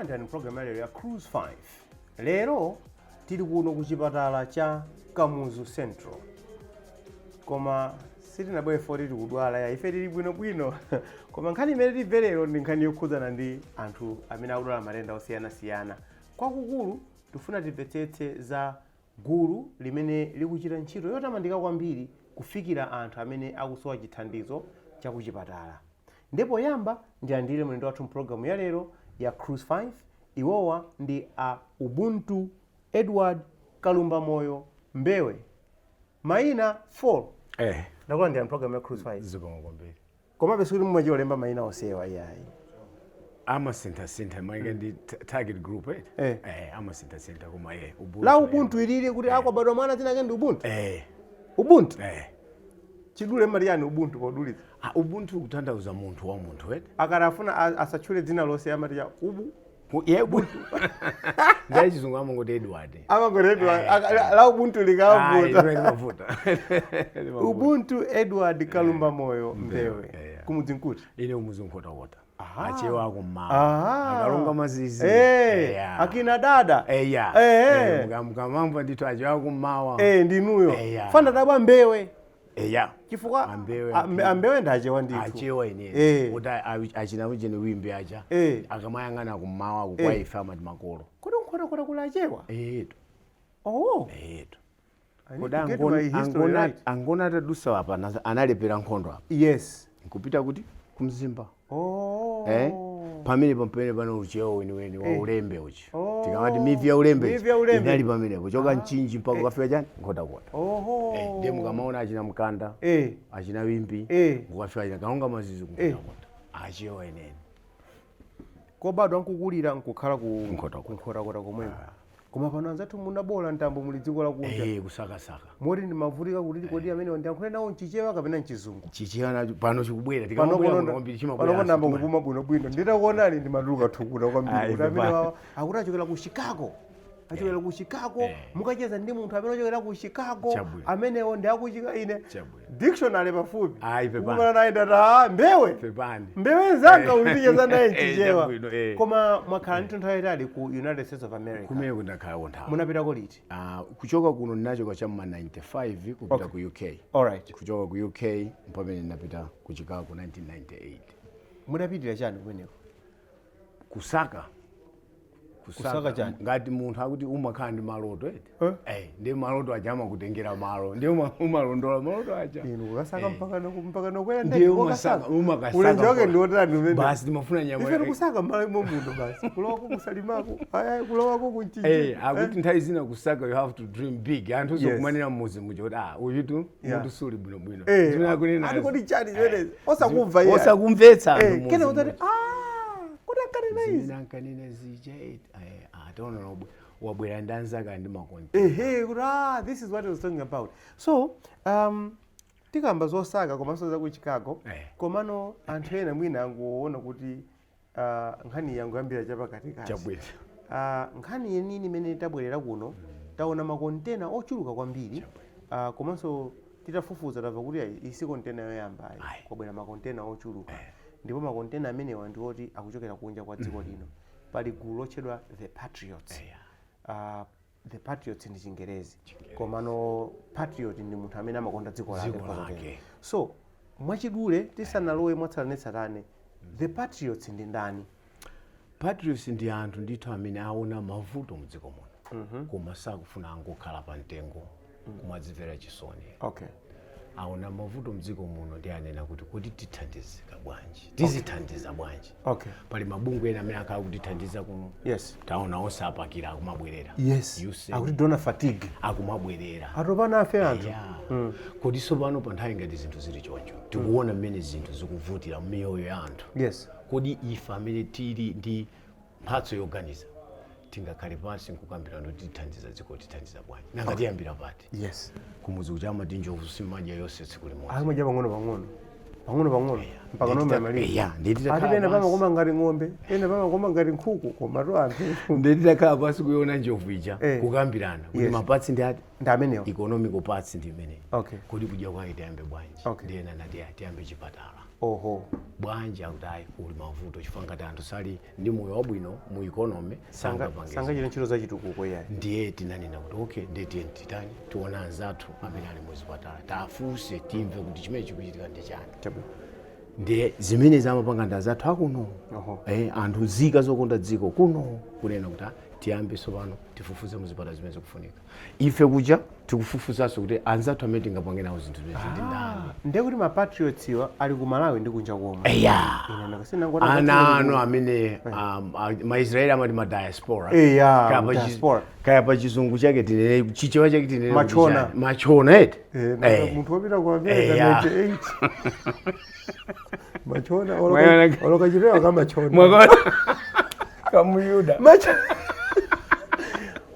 Takulandirani program ya lero ya Cruise 5. Lero tili kuno ku chipatala cha Kamuzu Central, koma sitinabwere poti tikudwala ya, ife tili bwinobwino. Koma nkhani imene timve lero ndi nkhani yokhudzana ndi anthu amene akudwala matenda osiyanasiyana. Kwakukulu tifuna timvetsetse za gulu limene likuchita ntchito yotamandika kwambiri kufikira anthu amene akusowa chithandizo chakuchipatala. Ndipo yamba ndilandire mlendo wathu mpulogalamu ya lero ya Cruise 5. Iwowa ndi a Ubuntu Edward Kalumba Moyo Mbewe, mayina 4. Ndakulandira mpulogalamu ya Cruise 5. Zikomo kwambiri. Komabe sikuti mumachiwalemba mayina onsewa, iyayi. Amasinthasintha malinga ndi target group, eh. Eh, amasinthasintha, koma Ubuntu. La Ubuntu ilili kuti akwabadwa mwana dzina ake ndi Ubuntu? Eh. Ubuntu. Eh. Chidule mmati yani Ubuntu podulitsa? Ah, Ubuntu kutanthauza munthu wa munthu, eh. Akati afuna asatchule dzina lonse amati cha ubu? Ye, Ubuntu ndiye Chizungu amangoti Edward. Amangoti Edward. La Ubuntu likavuta. Limavuta. Ubuntu Edward Kalumba Moyo Mbewe. Kumudzi nkuti? Ine kumudzi Nkhotakota. Aha. Achewa akummawa. Aha. Akalonga Mazizi. Akina dada. Eya. Mukamamva ndithu achewa akummawa. Eh, ndinuyo. Eya. Fanda dabwa Mbewe. Eya. Chifukwa Ambewe. Ambewe ndachewa ndithu. Achewa ine. Kuti achina ujeni wimbi acha. Akamayang'ana kummawa kwa ife amati makolo. Kodi Nkhotakota kula achewa? Etu. Oh. Etu. I need Kodi to get my history right. Angona atadusa apa analepera nkhondo apa. Nkupita kuti kumzimba. Oh. Eh? Pamene pano uchewa weniweni wa ulembe uchi. Oh. Tikamati mivi ya ulembe. Mivi ya ulembe. Inali pamenepo. Choka Mchinji mpaka kukafika chani? Nkhotakota. Oho. Eh, ndiye mukamaona achina Mkanda, achina Wimbi, kukafika achina Kalonga Mazizi kuNkhotakota. Achewa enene. Kobadwa nkukulira nkukhala ku Nkhotakota. kuNkhotakota komweko. Koma pano anzathu munabola mtambo, muli dziko lakunja. Eh, kusakasaka. Moti ndimavutika kuti kodi amene ndiyankhule nawo mchichewa kapena mchizungu. Chichewa nacho pano chikubwera, tikamabwera kuno kwambiri chimabwera. Pano namba kupuma bwinobwino. Nditakuonani ndimatuluka thukuta kwambiri Ayi, kuti amene pepani. wawa akuti achokera ku Chicago, achokera ku Chicago. Mukacheza ndi munthu amene ochokera ku Chicago. Chabwino. Amenewo ndi akuchika ine Chabwino. dictionary pafupi. Ayi, pepani. Kukumana naye ndati, "Ah, Mbewe." Pepani. Mbewe nzanga, uzicheza naye mchichewa. Chabwino, eh. Koma mwakhala ndi nthawi yayitali ku United States of America. Kumene kundakhala nthawi. Munapitako liti? Ah, kuchoka kuno ndinachoka cham'ma 95 kupita ku UK. Kuchoka ku UK mpamene ndinapita ku Chicago 1998. Mudapitira chani kumeneko? Kusaka. Kusaka chani? Ngati munthu akuti umakhala ndi maloto, eti. Eh? Eh, ndi maloto aja amakutengera malo, ndi umalondola maloto aja. Inu kukasaka mpaka nokwera Ndiye ndege? umasaka, umakasaka. Ulenje wake ndi wotani umene? Basi, timafuna nyama. Ife tikusaka mmalo imo muno, basi kulowako kuSalimako, aya, kulowako kuMchinji. Eh, akuti nthawi zina kusaka you have to dream big. Anthu zokumanira mmuzi muja kuti, ah, uyutu munthu suli bwinobwino. Zimene akunena. Ati kodi chani zimenezi? Osakumva iye. Osakumvetsa anthu muzi Kena muja. utati, ah, kuti ankanena izi. Zimene ankanena zija, ataona wabwera ndi anzake ndi makonti. Ehe, kuti, ah, this is what he was talking about. So tikamba zosaka komanso za ku Chicago. Komano anthu ena mwina angoona kuti nkhani yangoyambira chapakatikati. Chabwino. Nkhani yenini imene tabwerera kuno, taona makontena ochuluka kwambiri, komanso titafufuza tamva kuti ayi, isi kontena yoyamba ayi. Ayi. Kwabwera makontena ochuluka, ndipo makontena amenewa ndi oti akuchokera kunja kwa dziko lino. Pali gulu lotchedwa The Patriots. The Patriots ndi Chingerezi, komano patriot ndi munthu amene amakonda dziko lake. Dziko Kwa lake. So mwachidule, tisanalowe mwatsatanetsatane, The Patriots ndi ndani? Patriots ndi anthu ndithu amene aona mavuto mdziko muno, koma sakufuna angokhala pa mtengo kumadzimvera chisoni. Aona mavuto mdziko muno ndi anena kuti tithandizika bwanji, tizithandiza bwanji? Pali mabungwe ena amene akhala kutithandiza kuno. Taona onse apakira akumabwerera. USAID. Akuti donor fatigue. Akumabwerera. Atopa nafe anthu. Yeah. Kodi tsopano pa nthawi ngati zinthu zili choncho, tikuona mmene zinthu zikuvutira miyoyo ya anthu, kodi ife amene tili ndi mphatso yoganiza tingakhale pansi nkukambirana kuti tithandiza dziko, tithandiza bwanji, nanga tiyambira pati? Kumuzi kuja amati njovu simadya yonse tsiku limodzi. Amadya pang'ono pang'ono, pang'ono pang'ono mpaka Nditita- nomwe amalira. Eya, ndiye Ati pena pamakoma ngati ng'ombe, pena pamakoma ngati nkhuku, komatu anthu. Ndiye titakhala pansi kuiona njovu ija, kukambirana kuti ma parts ndi ati? Ndi amenewa. Economical parts ndi imeneyi. Kodi kudya kwake tiyambe bwanji? Ndiye nana tiyambe chipatala. Oho. Bwanji? Akuti ayi, kuli mavuto chifukwa ngati anthu sali ndi moyo wabwino mu economy, sangapange. Sangachite ntchito za chitukuko iyayi. Ndiye tinanena kuti okay, ndiye tiye titani, tione anzathu amene ali muzipatala, tafunse, timve kuti chimene chikuchitika ndi chani. Ndiye zimene zamapanga ndi anzathu akuno. Anthu nzika zokonda dziko kuno, kunena kuti ah, tiyambe tsopano tifufuze muzipatala zimene zikufunika. Ife kuja tikufufuzanso kuti anzathu amene tingapange nawo zinthu zimene ndi ndani. Ndiye kuti ma patriots iwa ali ku Malawi ndi kunja komwe. Eya. Ine ndakasinangona. Ana anu amene maIsraeli amati ma diaspora. Eya, Kaya pa diaspora. Kaya pa Chizungu chake tinene, Chichewa chake tinene kuti Machona. chani? Machona eti. Munthu wopita ku America 98 machona. Oloka chipewa kamachona. Kamuyuda.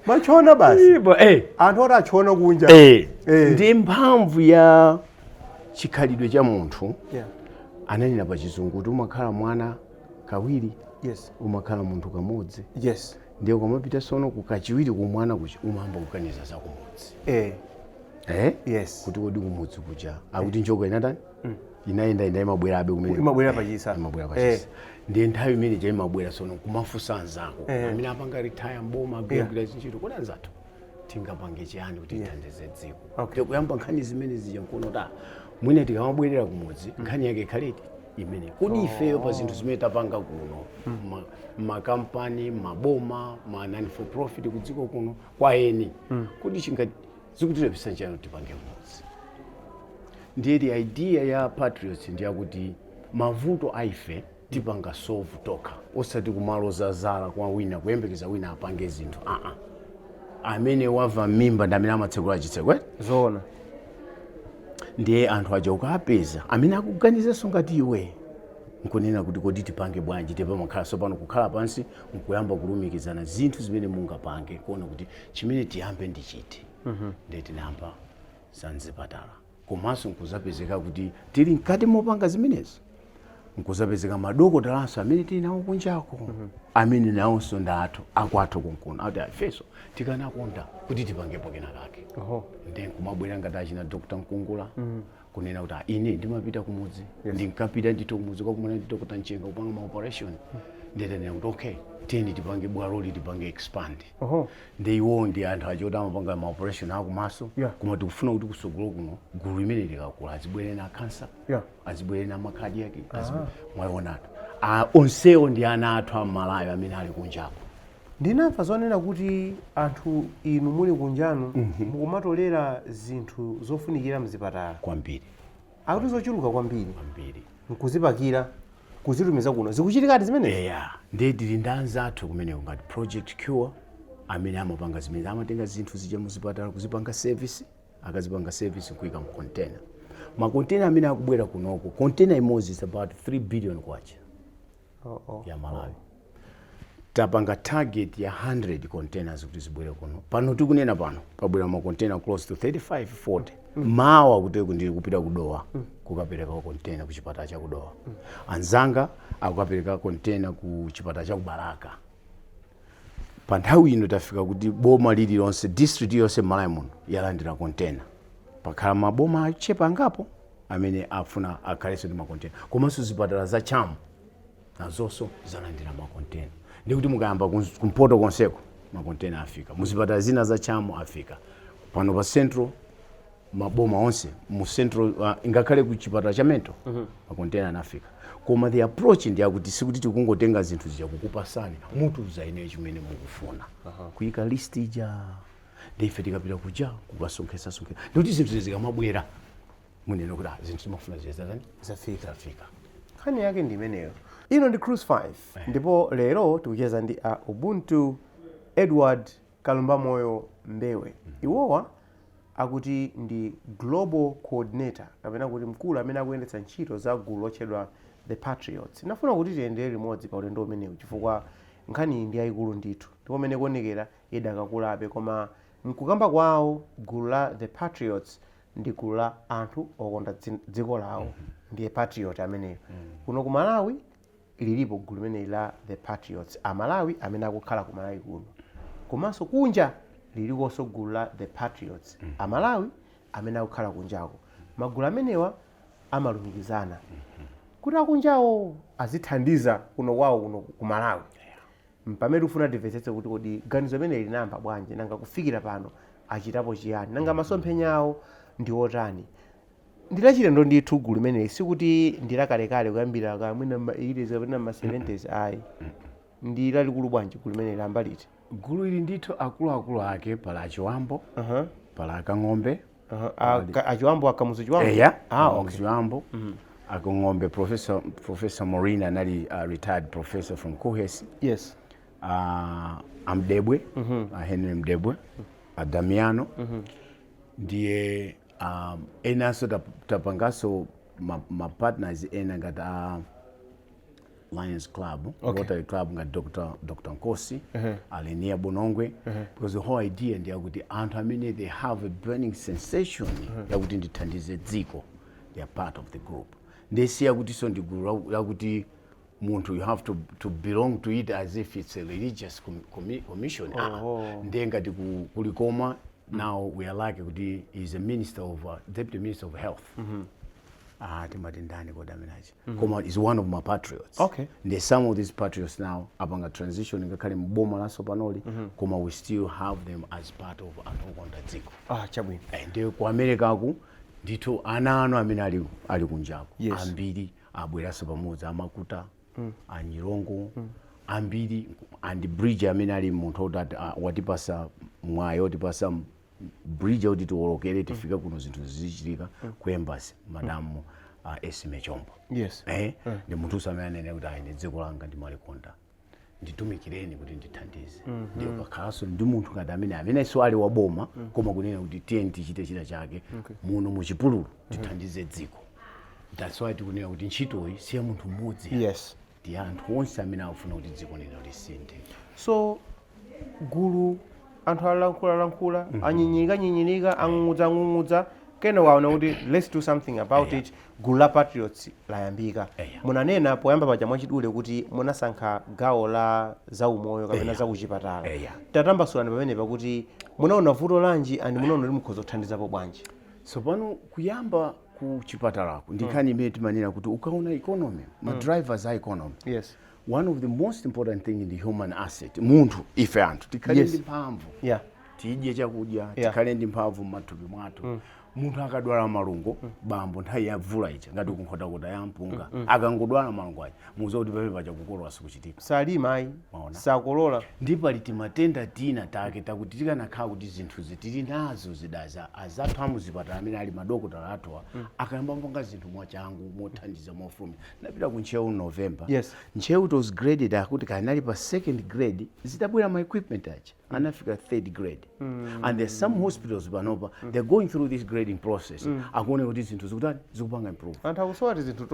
Machona basi. Ibo. Anthu oti achona kunja. Ndi mphamvu ya chikhalidwe cha munthu. Ananena pa Chizungu kuti umakhala mwana kawiri, umakhala munthu kamodzi. Ndiye ukamapita sono kukachiwiri kumwana kuja, umayamba kuganiza za kumudzi. Eh? Yes. Kuti kodi kumudzi kuja, akuti njoka inatani, inayenda, imabwerabe kumene. Imabwera pachisa. Imabwera pachisa. Ndiye nthawi imene ja imabwera sono kumafunsa anzako amene apanga retire mboma, agwiragwira ntchito, kodi anzathu tingapange chiyani kuti tithandize dziko? Ndiye kuyamba nkhani zimene zija nkuona kuti ah, mwina tikamabwerera kumudzi nkhani yake ikhaleti imene kodi ifeyo pa zinthu zimene tapanga kuno, makampani, maboma, ma non for profit ku dziko kuno kwa eni, kodi chinga zikutilepesa nchani kuti tipange kumudzi? Ndiye the idea ya Patriots ndiyakuti mavuto aife tipanga solve tokha, osati kumaloza zala kwa wina, kuyembekeza wina apange zinthu. Aa, amene wava mimba ndi amene amatsekula chitseko, eh? Zoona. Ndiye anthu aja ukapeza amene akuganizanso ngati iwe, nkunena kuti kodi tipange bwanji? Tipamakhala sopano kukhala pansi nkuyamba kulumikizana zinthu zimene mungapange, kuona kuti chimene tiyambe ndi chiti. Ndiye tinayamba za mzipatala, komanso nkuzapezeka kuti tili mkati mopanga zimenezo, nkuzapezeka madokotalanso amene tili nawo kunjako, amene nawonso ndi athu akwathu kunkuno, ati ifenso tikanakonda kuti tipangepo kena kake. Ndiye nkumabwera ngati achina Dr Mkungula, kunena kuti "Ah, ine ndimapita kumudzi, ndinkapita ndithu kumudzi kwakumana ndi Dr Mchenga kupanga ma operation." Ndiye kuti okay, tiyeni tipange bwaloli, tipange expand. Ndi iwo ndi anthu achoti amapanga ma operation akumaso, koma tikufuna kuti kusogolo kuno gulu limene likakula azibwere na cancer, azibwere na ma cardiac, mwaionatu. Ah, onsewo ndi ana athu am'Malawi amene ali kunjako. Ndinamva zonena kuti anthu inu muli kunjanu mukumatolera zinthu zofunikira mzipatala. Kwambiri. Akuti zochuluka kwambiri. Kwambiri. Nkuzipakira, kuzitumiza kuno. Zikuchitikadi zimenezi? Eya, ndiye tili ndi anzathu kumeneko ngati Project Cure amene amapanga zimene, amatenga zinthu zija muzipatala kuzipanga service. Akazipanga service nkuyika mu container, makontena amene akubwera kunoko, container imodzi is about 3 billion kwacha ya Malawi. Tapanga target ya 100 containers kuti zibwere kuno. Pano tikunena pano pabwera ma container close to 35, 40. Mawa kuti ndili kupita kuDowa kukapereka container ku chipatala cha kuDowa. Anzanga akukapereka container ku chipatala cha kuBalaka. Pa nthawi ino tafika kuti boma lililonse, district yonse m'Malawi muno yalandira container. Pakhala maboma achepa angapo amene afuna akhalenso ndi makontena, komanso zipatala za CHAM nazonso zalandira makontena. Ndikuti mukayamba kumpoto konseko makontena afika, muzipatala zina za CHAM afika, pano pa Central, maboma onse mu Central, ngakhale ku chipatala cha mental makontena anafika. Koma the approach ndi yakuti sikuti tikungotenga zinthu zija kukupasani, mutuza ineyo chimene mukufuna, kuyika list ija, ndi ife tikapita kuja kukasonkhesa-sonkhesa, ndikuti zinthu zikamabwera munene kuti ah, zinthu zimafuna ziyezatani. Zafika. Zafika. Nkhani yake ndi imeneyo. Ino ndi Cruise 5, ndipo lero tikucheza ndi a Ubuntu Edward Kalumbamoyo Mbewe. Iwowa akuti ndi global coordinator, kapena kuti mkulu amene akuyendetsa ntchito za gulu lotchedwa The Patriots. Nafuna kuti tiyendere limodzi pa ulendo umenewu, chifukwa nkhani iyi ndi yayikulu ndithu, ndipo imene kuonekera idakakulabe. Koma mkukamba kwawo, gulu la The Patriots ndi gulu la anthu okonda dziko lawo, ndiye patriot ameneyo. Kuno ku Malawi lilipo gulu limeneli la The Patriots, Amalawi amene akukhala ku Malawi kuno, komanso kunja lilikonso gulu la The Patriots, Amalawi amene akukhala kunjako. Magulu amenewa amalumikizana. Kuti akunjawo azithandiza kuno kwawo kuno ku Malawi. Mpamene tikufuna timvetsetse kuti kodi ganizo limene linayamba bwanji, nanga kufikira pano achitapo chiyani, nanga masomphenya awo ndi otani? Ndilachilendo ndithu gulu limeneli, sikuti ndilakalekale kuyambira kamwina ma 80s kapena ma 70s, ayi. Ndi lalikulu bwanji gulu limeneli, layamba liti? Gulu ili ndithu akuluakulu ake pala Achiwambo, pala Akang'ombe. Achiwambo, Akamuzu Chiwambo? Eya. Ah, okay. Chiwambo, Akang'ombe, Professor Maureen anali retired professor from KUHeS. Amdebwe, Henry Mdebwe, Adamiano, ndiye enanso tapanganso ma partners ena ngati a Lions Club, Rotary Club, ngati Dr Nkosi, Alenia Bonongwe, because the whole idea ndi yakuti anthu amene they have a burning sensation yakuti ndithandize dziko, they are part of the group. Ndesiya kuti so ndi gulu lakuti munthu you have to belong to it as if it's a religious commission. Ah, ndiye ngati kulikoma now we are lucky kuti is a minister of deputy minister of health. Ah, timati ndani kodi amenachi? Koma is one of my patriots. There's some of these patriots now apanga transition ngakhale mboma laso panoli, koma we still have them as part of anthu okonda dziko. Ah, chabwino. Ndiye ku America ndithu ana anu amene ali kunjaku ambiri abweranso pamodzi, Amakuta, Anyirongo ambiri, and bridge amene ali munthu oti watipasa mwayi, otipasa bridge kuti tiwolokere tifike kuno zinthu zizichitika ku embassy, Madamu Esme Chombo. Ndi munthu amene anene kuti ayi, ndi dziko langa ndimalikonda, nditumikireni kuti ndithandize. Ndiyo kakhalanso ndi munthu ngati amene amenenso ali waboma, koma kunena kuti tiye tichite china chake muno muchipululu, tithandize dziko. That's why tikunena kuti ntchitoyi si ya munthu mmodzi, ndi anthu onse amene akufuna kuti dziko lino lisinthe. So gulu anthu alankhulalankhula, anyinyirika nyinyirika, ang'ung'udza ang'ung'udza, kena waona kuti let's do something about it. Gulu la Patriots layambika. Munanena poyamba paja mwachidule kuti munasankha gawo la zaumoyo kapena zakuchipatala. Tatambasulani pamenepa kuti munaona vuto lanji and munaona kuti mukhoza kuthandizapo bwanji? Tsopano kuyamba ku chipatalako ndi nkhani imene timanena kuti ukaona economy, ma drivers a economy, one of the most important thing in the human asset, munthu, ife anthu tikhale ndi mphamvu, tidye chakudya, tikhale ndi mphamvu m'mathupi mwathu. Munthu akadwala malungo, bambo, nthawi ya mvula ija, ngati kunkhotakota ya mpunga, akangodwala malungo aja, mukudziwa kuti pamene paja kukolola sikuchitika. Salima ayi. Maona. Sakolola. Ndi pali timatenda tina take takuti tikanakhala kuti zinthuzi tili nazo zidaza, azathu amuzipatala amene ali madokotala athuwa akayamba mpanga zinthu mwachangu, mothandiza, mofulumira. Napita ku Ntcheu November. Ntcheu, it was graded akuti kanali pa second grade, zitabwera ma equipment aja anafika third grade. And there's some hospitals panopa they're going through this grading process, akuona kuti zinthu zikutani, zikupanga improve. Anthu akusowa tizinthu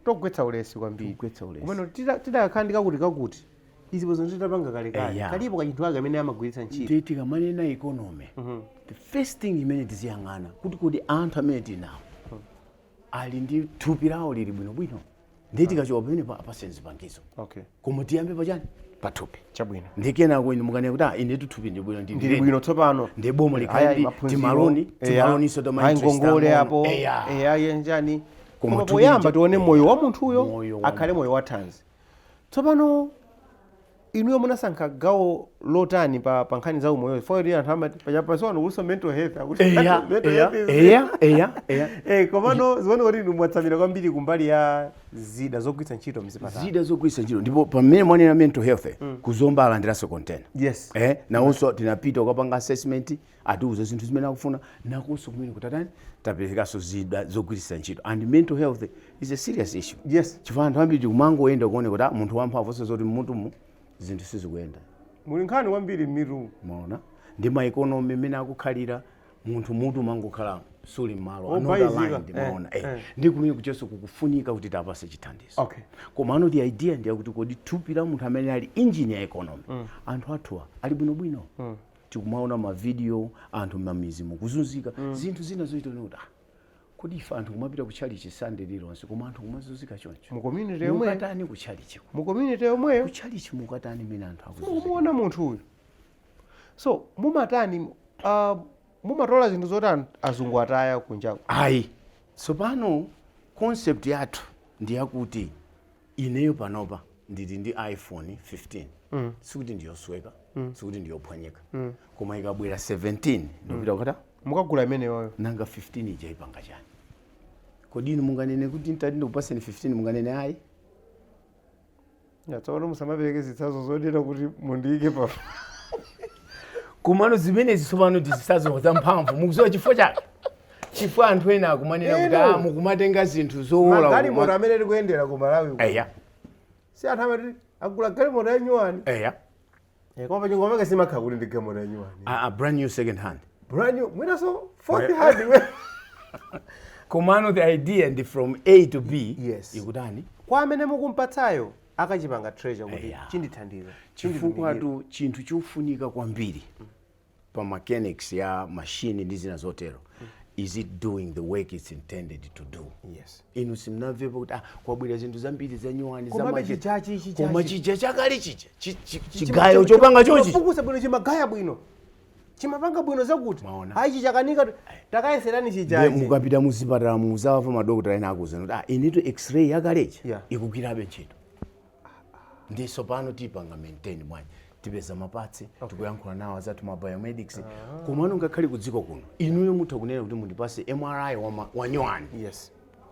togwetsa ulesi kwambiri. Kugwetsa ulesi. Kumene tidakhala ndi kakuti kakuti izi zinthu titapanga kalekale. Kalipo kachinthu ake amene amagwiritsa ntchito. Ndiye tikamanena economy, the first thing imene tiziyang'ana kuti anthu amene tinawo ali ndi thupi lawo lili bwinobwino. Ndiye tikachoka pamene apase zipangizo, koma tiyambe pachani? Pathupi. Chabwino. Ndi kenako inu mukanena kuti ah, ine thupi ndi bwino, ndili ndili bwino tsopano, ndi boma likhale Aya, ndi maphunziro, timaloni, timaloniso tama ayi, interest ngongole ang'ono. apo. Eya. Eya, yenjani. Koma koma thupi poyamba tione moyo wa munthuyo, Moyo wa akhale moyo wathanzi. Tsopano inuyo munasankha gawo lotani pa nkhani za umoyo? Fo anthu amati pachapasoano kuliso mental health, akuti mental health Eya. Komano zikuoneka kuti inu mwatsamira kwambiri kumbali ya zida zogwiritsa ntchito mzipatala. Zida zogwiritsa ntchito, ndipo pamene mwanena mental health, kuzomba alandiranso container. Nawonso tinapita kukapanga assessment, atiuza zinthu zimene akufuna, nakonso kumene kutatani, taperekanso zida zogwiritsa ntchito. And mental health is a serious issue, chifukwa anthu ambiri tikumangoyenda kuoneka kuti ah, munthu wamphamvu, zoti mmutumu zinthu sizikuyenda. Muli nkhani kwambiri m'mitu. Maona ndi ma economy imene akukhalira munthu, mutu mangokhala suli mmalo. Obayizika. Another line, maona, ndi kumene kuchenso kukufunika kuti tapase chithandizo. Koma ano the idea ndi yakuti kodi thupi la munthu amene ali engine ya economy, anthu athuwa ali bwinobwino? Tikumaona mavidiyo anthu m'mamizi mukuzunzika, zinthu zina zochita kuti ah, kodi ife anthu kumapita ku chalichi Sunday lilonse, koma anthu kumazunzika choncho? Mu community yomweyo. Mukatani ku chalichi? Mu community yomweyo. Ku chalichi mukatani mmene anthu akuzunzika? Mukumuona munthu uyu. So mumatani? Mumatola zinthu zoti azungu ataya kunjaku? Ayi, tsopano concept yathu Ndiyakuti ineyo panopa ndili ndi iPhone 15. Sikuti ndiyosweka, sikuti ndiyophwanyika, koma ikabwera 17 ndikupita kukata. Mukagula imeneyoyo. Nanga 15 ija ipanga chani? Kodi inu munganene kuti ntati ndikupaseni 15, munganene ayi? Tsopano musamapereke zitsanzo zonena kuti mundiyike pa. Kumano zimenezi tsopano ndi zitsanzo za mphamvu. Mukudziwa chifukwa chake? Chifukwa anthu ena akumanena kuti Eno. ah, mukumatenga zinthu zowola. Magalimoto amene tikuyendera ku Malawi kuno. Eya. Si anthu amati agula galimoto ya nyuwani? Eya. Koma pachingomeka simakhala kuti ndi galimoto ya nyuwani. A, a brand new, second hand. Brand new, mwinaso fourth hand we. Komano the idea ndi from A to B. Ikutani? Kwa amene mukumpatsayo akachipanga treasure kuti Eya. chindithandiza. Chifukwa tu chinthu chofunika kwambiri pa mechanics ya machine ndi zina zotero is it doing the work it's intended to do? Yes. Inu simnamvepo kuti ah, kwabwera zinthu zambiri za nyuwani? Komabe chijachi, chijachi. Koma chija chakale chija chigayo chopanga chochi Chimapukusa bwino, chimagaya bwino, chimapanga bwino zakuti. Mwaona. Ayi, chichakanika, takayeserani Ndiye chijachi. mukapita muzipatala muzawava madokotala ena akuuzani kuti ah, inetu x-ray yakalechi ikugwirabe ntchito. Ndiso pano tipanga maintain bwanji? Tipeza ma parts, tikuyankhula nawo azathu ma biomedics. Komano ngakhale ku dziko kuno inuyo mutha kunena kuti mundipase MRI wa nyuwani,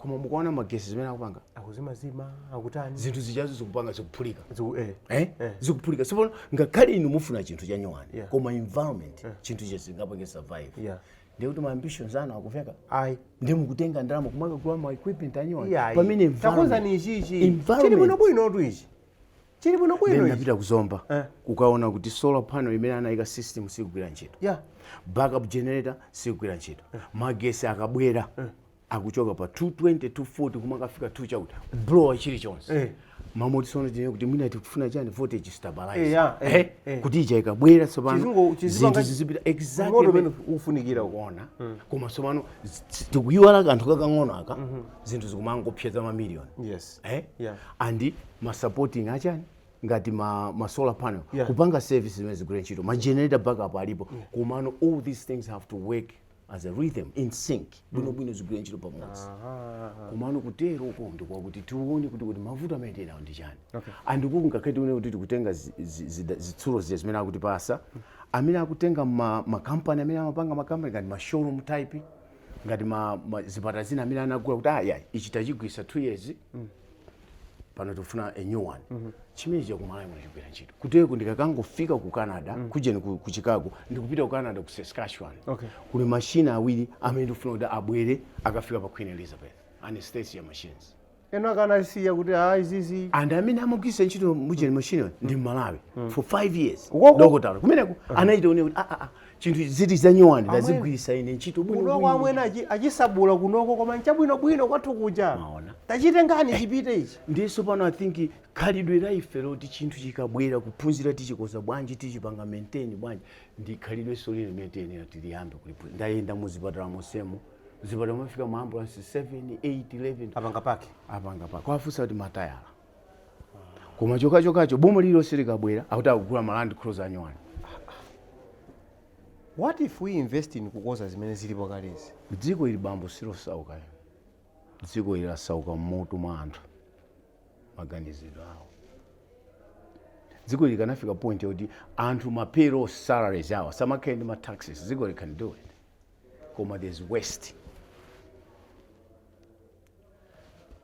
koma mukaona magesi zimene akupanga, akuzimazima, akutani. Zinthu zichazo zikupanga zikuphulika. Eh. Eh? Zikuphulika. Sipano ngakhale inu mufuna chinthu cha nyuwani, koma environment chinthu icho singapange survive. Ndiye kuti ma ambitions anu akuveka? Ayi. Ndiye mukutenga ndalama kumakagula ma equipment anyuwani Iyayi. pamene Takonzani ichichi, chili environment bwinobwinotu ichi, chili bwinobwino Then ichi. ndapita kuzomba kukaona kuti solar panel imene anayika system sikugwira ntchito, backup generator sikugwira ntchito, magesi akabwera akuchoka pa 220, 240, kumakafika 2 chakuti blower chilichonse. Mamoti tsono tinene kuti mwina tikufuna chani? Voltage stabilizer. Eh, yeah. Kuti ija ikabwera tsopano Chizipanga zinthu zizipita exactly moto umene ufunikira uko. Kuona, koma tsopano tikuyiwala kanthu kakang'ono aka, zinthu zikumangopseza mamiliyoni. Eh? And ma supporting achani ngati ma solar panel kupanga service zimene zigwire ntchito, ma generator backup alipo, komano all these things have to work as a rhythm, in sync, bwinobwino, zigwire ntchito pamodzi. Komano kutero uko ndikwakuti tione kuti mavuto amene tinawo ndi chani. Andikuku ngakhale tione kuti tikutenga zitsulo zija zimene akutipasa, amene akutenga makampani amene amapanga makampani ngati ma showroom type, ngati ma zipatala zina amene anagula kuti aya ichi tachigwisa 2 years, pano tikufuna a new one. Chimene chakumalawi muno chigwira ntchito kuteko ndikakangofika ku Canada, kujeni ku Chicago, ndikupita ku Canada, ku Saskatchewan, kuli mashina awiri amene ndikufuna kuti abwere akafika pa Queen Elizabeth, anesthesia machines. Eno akanasiya kuti a izizi. And amene amagwisa ntchito mujeni machine ndi Malawi for 5 years. Ukoko? Dokotala kumeneko anachita one kuti ah, ah, ah, chinthu ziti zanyuwani ndazigwirisa ine ntchito bwino Kunoko bwino. amwene achisabula kunoko, koma nchabwinobwino kwathu kuja. Maona. Tachitengani chipite ichi. Ndiso pano I think khalidwe la ife loti chinthu chikabwera kuphunzira tichikoza bwanji, tichipanga maintain bwanji, ndi khalidwe so lino limene tiyenera tiliyambe kuliphunzira. Ndayenda muzipatala monsemo, muzipatala mafika mu ambulance 7, 8, 11. Apanga pake. Apanga pa kwafunsa kuti matayala, koma chokachokacho boma lililonse likabwera akuti akugula ma Land Cruiser anyuwani. What if we invest in kukoza zimene zilipo kalezi? Dziko ili, bambo, silosauka. Dziko ili lasauka mmutu mwa anthu, maganizidwe awo. Dziko ili kanafika point yoti anthu ma payroll salaries awo samakhale ndi ma taxes, dziko li can do it. Koma there's waste.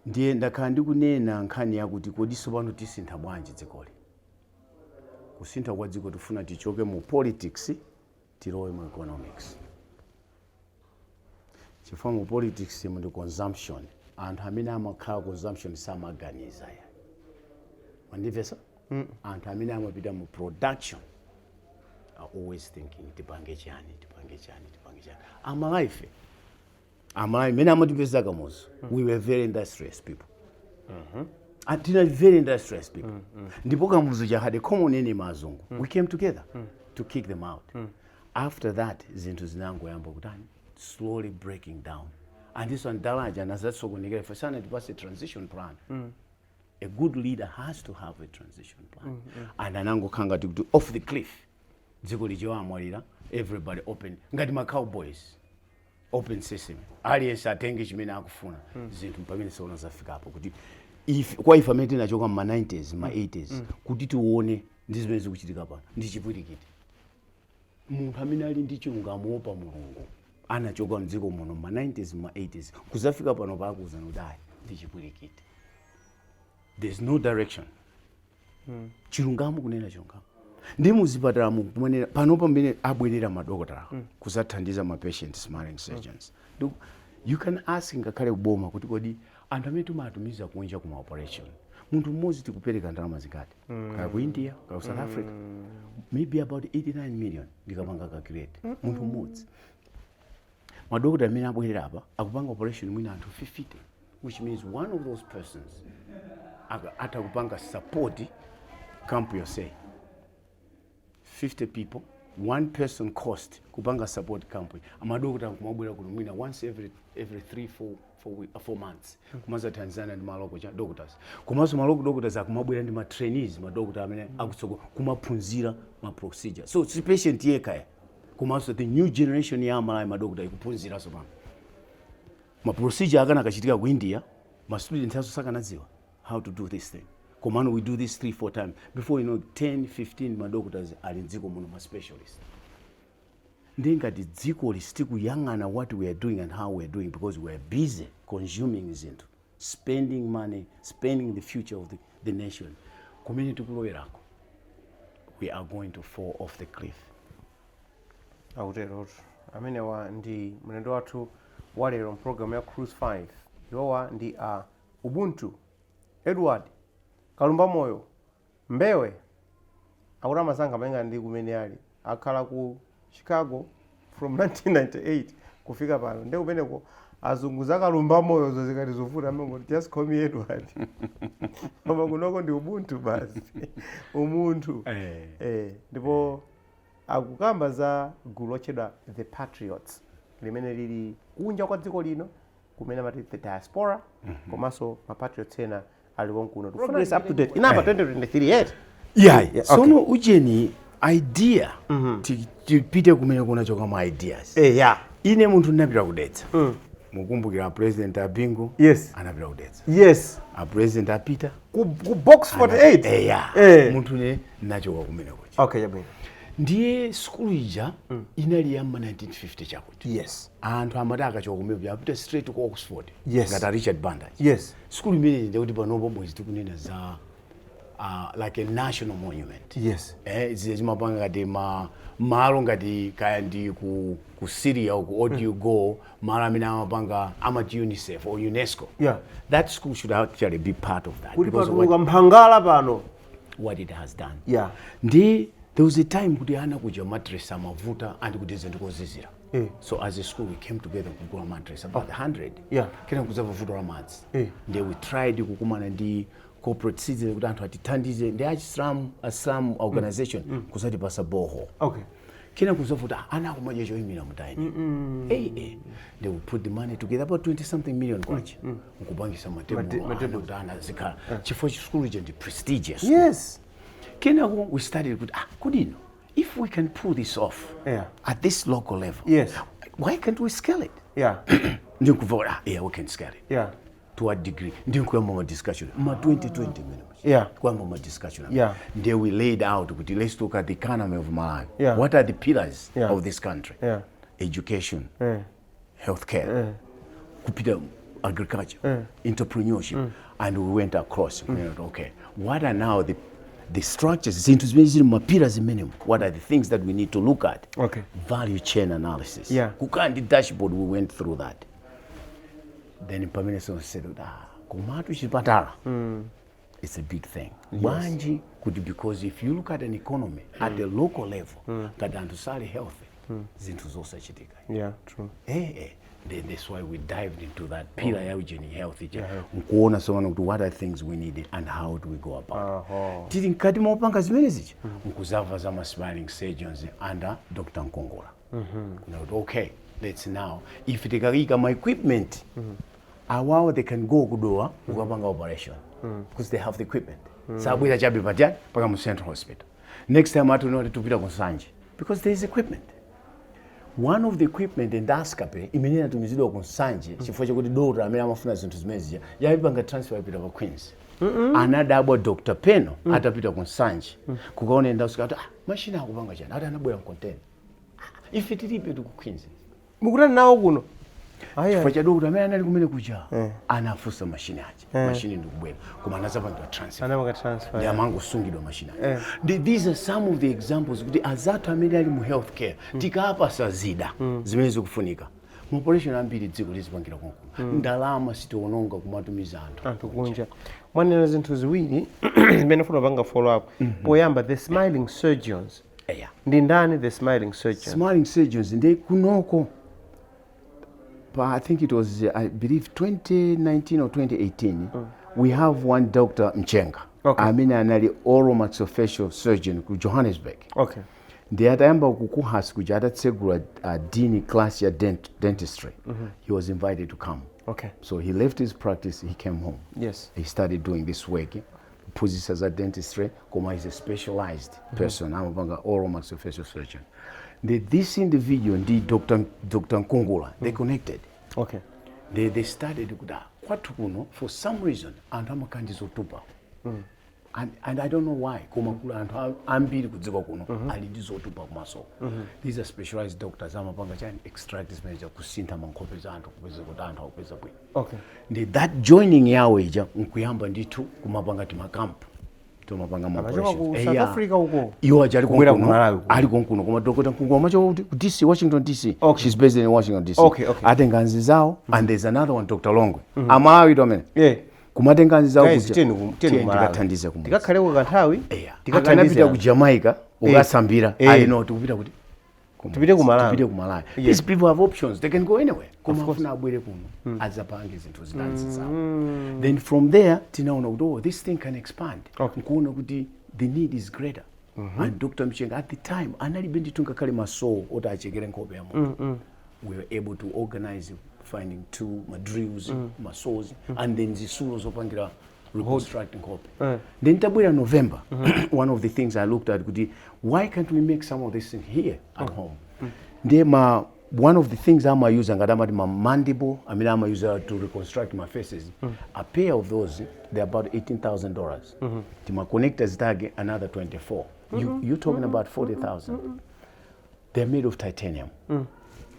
Ndiye ndakhala ndikunena nkhani yakuti kodi tsopano tisintha bwanji dzikoli? Kusintha kwa dziko tifuna tichoke mu politics, tilowe mu economics, chifukwa mu politics mu ndi consumption. Anthu amene amakhala consumption samaganiza ya. Mwandimvesa? Anthu amene amapita mu production are always thinking, tipange chani, tipange chani, tipange chani? Amalawi, Amalawi mene amatipeza Kamuzu, we were very industrious people. Tinali very industrious people. Ndipo Kamuzu ja had a common enemy, azungu. We came together to kick them out. After that zinthu zinangoyamba kutani? Slowly breaking down. Andiso andalaja anazatsokonekera ife sanatipase transition plan. A good leader has to have a transition plan. And anangokhala ngati kuti off the cliff. Dziko licho amwalira, everybody open ngati ma cowboys. Open system, aliyense atenge chimene akufuna. Zinthu pamene saona zafikapo kuti kwa ife amene tinachoka mma 90s, ma 80s, kuti tione ndi zimene zikuchitika pano ndi chipwirikiti. Munthu amene ali ndi chilungamo, wopa Mulungu, anachoka mdziko muno ma 90s, ma 80s, kuzafika pano, pakuuzani kuti ayi, ndi chipwirikiti. There's no direction. Chilungamo, kunena chilungamo, ndi muzipatala mukumanena pano, pamene abwerera madokotala kuzathandiza ma patient, smiling surgeons. You can ask ngakhale kuboma kuti kodi anthu amene timatumiza kunja kuma operation, munthu mmodzi tikupereka ndalama zingati, kaya ku India, kaya ku South Africa? Maybe about 89 million ndikapanga calculate, munthu mmodzi. Madokota amene abwerera apa akupanga operation mwina anthu 50, which means one of those persons atha kupanga support camp yonse. 50 people, one person cost kupanga support camp. Amadokota nkumabwera kuno mwina once every 3 4 4 months kumazathandizana ndi ma local cha doctors, komanso ma local doctors akumabwera ndi ma trainees, madokota amene akutsogo kumaphunzira ma procedure. So si patient yekha ya, komanso the new generation ya Amalawi madokota ikuphunziranso pano ma procedure akana akachitika ku India. Ma students aso sakanadziwa how to do this thing. Komano we do this 3 4 times, before you know, 10 15 ma doctors ali mdziko muno, ma specialist. Ndi ngati dziko listikuyang'ana what we are doing and how we are doing, because we are busy consuming zinthu, spending money, spending the future of the nation. Kumene tikulowerako, we are going to fall off the cliff. Akuterotu amenewa ndi mlendo wathu walero mpulogalamu ya Cruise 5. Iwowa ndi a Ubuntu Edward Kalumba Moyo Mbewe. Akuti amasankha malinga ndi kumene ali. Akhala ku Chicago from 1998 kufika pano, ndi kumeneko azungu zakalumba moyo zozikati zovuta, amengoti "Just call me Edward." Koma kunoko ndi Ubuntu basi, umunthu. Ndipo akukamba za gulu lotchedwa The Patriots limene lili kunja kwa dziko lino, kumene amati the diaspora, komanso ma patriots ena ali konkuno. Progress up to date inamba 2023 yet? Yeah. Sono ujeni idea, tipite kumene kunachoka ma ideas. Yeah. Ine munthu ndinapita kudetsa. Mukumbukira president a Bingu? Yes. Anapita kudetsa. Yes. A president apita ku Box 48. Eya. Munthu ne nachoka kumene kuja. Okay, yabwino. Ndiye sukulu ija inali yamma 1950 chakuti anthu amati akachoka kumene kuja apita straight ku Oxford. Ngati a Richard Banda. Sukulu imeneyi ndikuti panopo mwezi tikunena za like a national monument. Zile zimapanga ngati ma malo ngati kaya ndi ku Syria uku, or do you go malo amene amapanga amati UNICEF or UNESCO. That school should actually be part of that kuti because of patuluka mphangala pano. What it has done. Ndi there was a time kuti ana kuja mattress amavuta and kuti zinthu kozizira. So as a school we came together kugula mattress about 100. Kena kuzava vuto la madzi. Ndiye we tried kukumana ndi corporate citizen kuti anthu atithandize, ndi achislamu, Islam organization, kuzatipasa borehole. Kena kuzavuta ana akumadya choyimira mu dining. They will put the money together, about 20 something million kwacha, nkupangisa matebulo ana kuti ana azikhala, chifukwa chisukulu icho ndi prestigious. Kenako we started kuti ah, kudino if we can pull this off at this local level, why can't we scale it? Ndikuva kuti ah, yeah, we can scale it. To what degree? Ndikuyamba ma discussion ma 2020 mene. Kuyamba ma discussion. Ndiye we laid out kuti let's look at the economy of Malawi. What are the pillars of this country? Education, healthcare, kupita agriculture, entrepreneurship, and we went across. We went, okay, what are now the structures, zinthu zimene zili ma pillars zimenemo? What are the things that we need to look at? Value chain analysis. Kukhala ndi dashboard, we went through that. Then pamene said, ah, komatu chipatala, it's a big thing bwanji kuti, because if you look at an economy at the local level, ngati anthu sali healthy, zinthu zosachitika. Yeah, true. Then that's why we dived into that pillar ya ujeni health ija, nkuona somana kuti what are things we need and how do we go about it. Tili mkati mopanga zimene zija, nkuzamva za ma smiling surgeons under Dr. Nkongola. Kuna kuti okay, let's now, if tikayika ma equipment awawo, they can go kudowa kukapanga operation because they have the equipment. Sabwera chabe pachani paka mu Central Hospital. Next time ati unoti tupita ku Nsanje because there is equipment. One of the equipment, endoscopy, imene inatumizidwa ku Nsanje chifukwa chakuti doctor amene amafuna zinthu zimene zija yapanga transfer, yapita pa Queens. Anadabwa Dr Peno atapita ku Nsanje kukaona endoscopy ati, "Ah, machine akupanga chani?" Ati anabwera mcontainer, ife tilibe tu ku Queens. Mukutani nawo kuno? Aya. Chifukwa cha doctor amene anali kumene kuja anafunsa machine aja, machine ndikubwera, koma anazapangidwa transfer. Anapanga transfer. Ndi amangosungidwa machine aja. These are some of the examples kuti azathu amene ali mu healthcare, tikapasa zida zimene zikufunika, maoperation ambiri dziko lizipangira konkuno, ndalama sitiononga kumatumiza anthu Anthu kunja. Mwanena zinthu ziwiri zimene funa panga follow up. Poyamba, the Smiling Surgeons. Eya. Ndi ndani the Smiling Surgeons? Smiling Surgeons ndi kunoko pa, I think it was, I believe, 2019 or 2018, we have one Dr Mchenga amene anali oral maxillofacial surgeon ku Johannesburg. Ndi atayamba ku KUHAS kuja, atatsegula dean class ya dentistry, he was invited to come. So he left his practice, he came home. He started doing this work, kuphunzitsa za dentistry, koma he's a specialized person, amapanga oral maxillofacial surgeon. This individual ndi Dr Nkungula, they connected. They started kuti, "Ah, kwathu kuno for some reason anthu amakhala ndi zotupa, and I don't know why, koma kuli anthu ambiri kudziko kuno ali ndi zotupa kumaso." These are specialized doctors, amapanga chani, extract zimene, kusintha mankhope za anthu, kupeza kuti anthu akupeza bwino. Ndi that joining yawo ija nkuyamba ndithu kumapanga timacamp, timapanga ma Amachoka ku operations. South Eya. Africa uko. Iwo aja ali Kubwera konkuno, ku Malawi kuno. Ali konkuno, koma Dr Nkungu amachoka kuti ku DC, Washington DC. She's based in Washington DC. Atenga anzizawo, and there's another one, Dr Longwe, Amalawi to amene kumatenga anzizawo Guys, kuja. tiyeni Tiyeni ku Malawi. tikathandize kumudzi. Tikakhaleko kanthawi. Eya. Tikathandize Akanapita ku anthu. Jamaica ukasambira, ali no, tikupita kuti Tipite ku Malawi. Tipite ku Malawi. These people have options, they can go anywhere, koma afuna abwere kuno adzapange zinthu zitanzi zawo. Then from there tinaona kuti, oh, this thing can expand. Nkuona kuti the need is greater, and Dr Mchenga at the time analibe ndithu ngakhale masaw oti achekere nkhope ya munthu. We were able to organize finding two madrills, masaws, and then zisulo zopangira reconstruct nkhope. Then tabwera November, one of the things I looked at kuti, why can't we make some of this thing here at home? Ndiye ma one of the things amayuza ngati amati ma mandible amene amayuza to reconstruct my faces, a pair of those, they're about $18,000. Tima connectors take another 24. You talking about 40,000. They're made of titanium.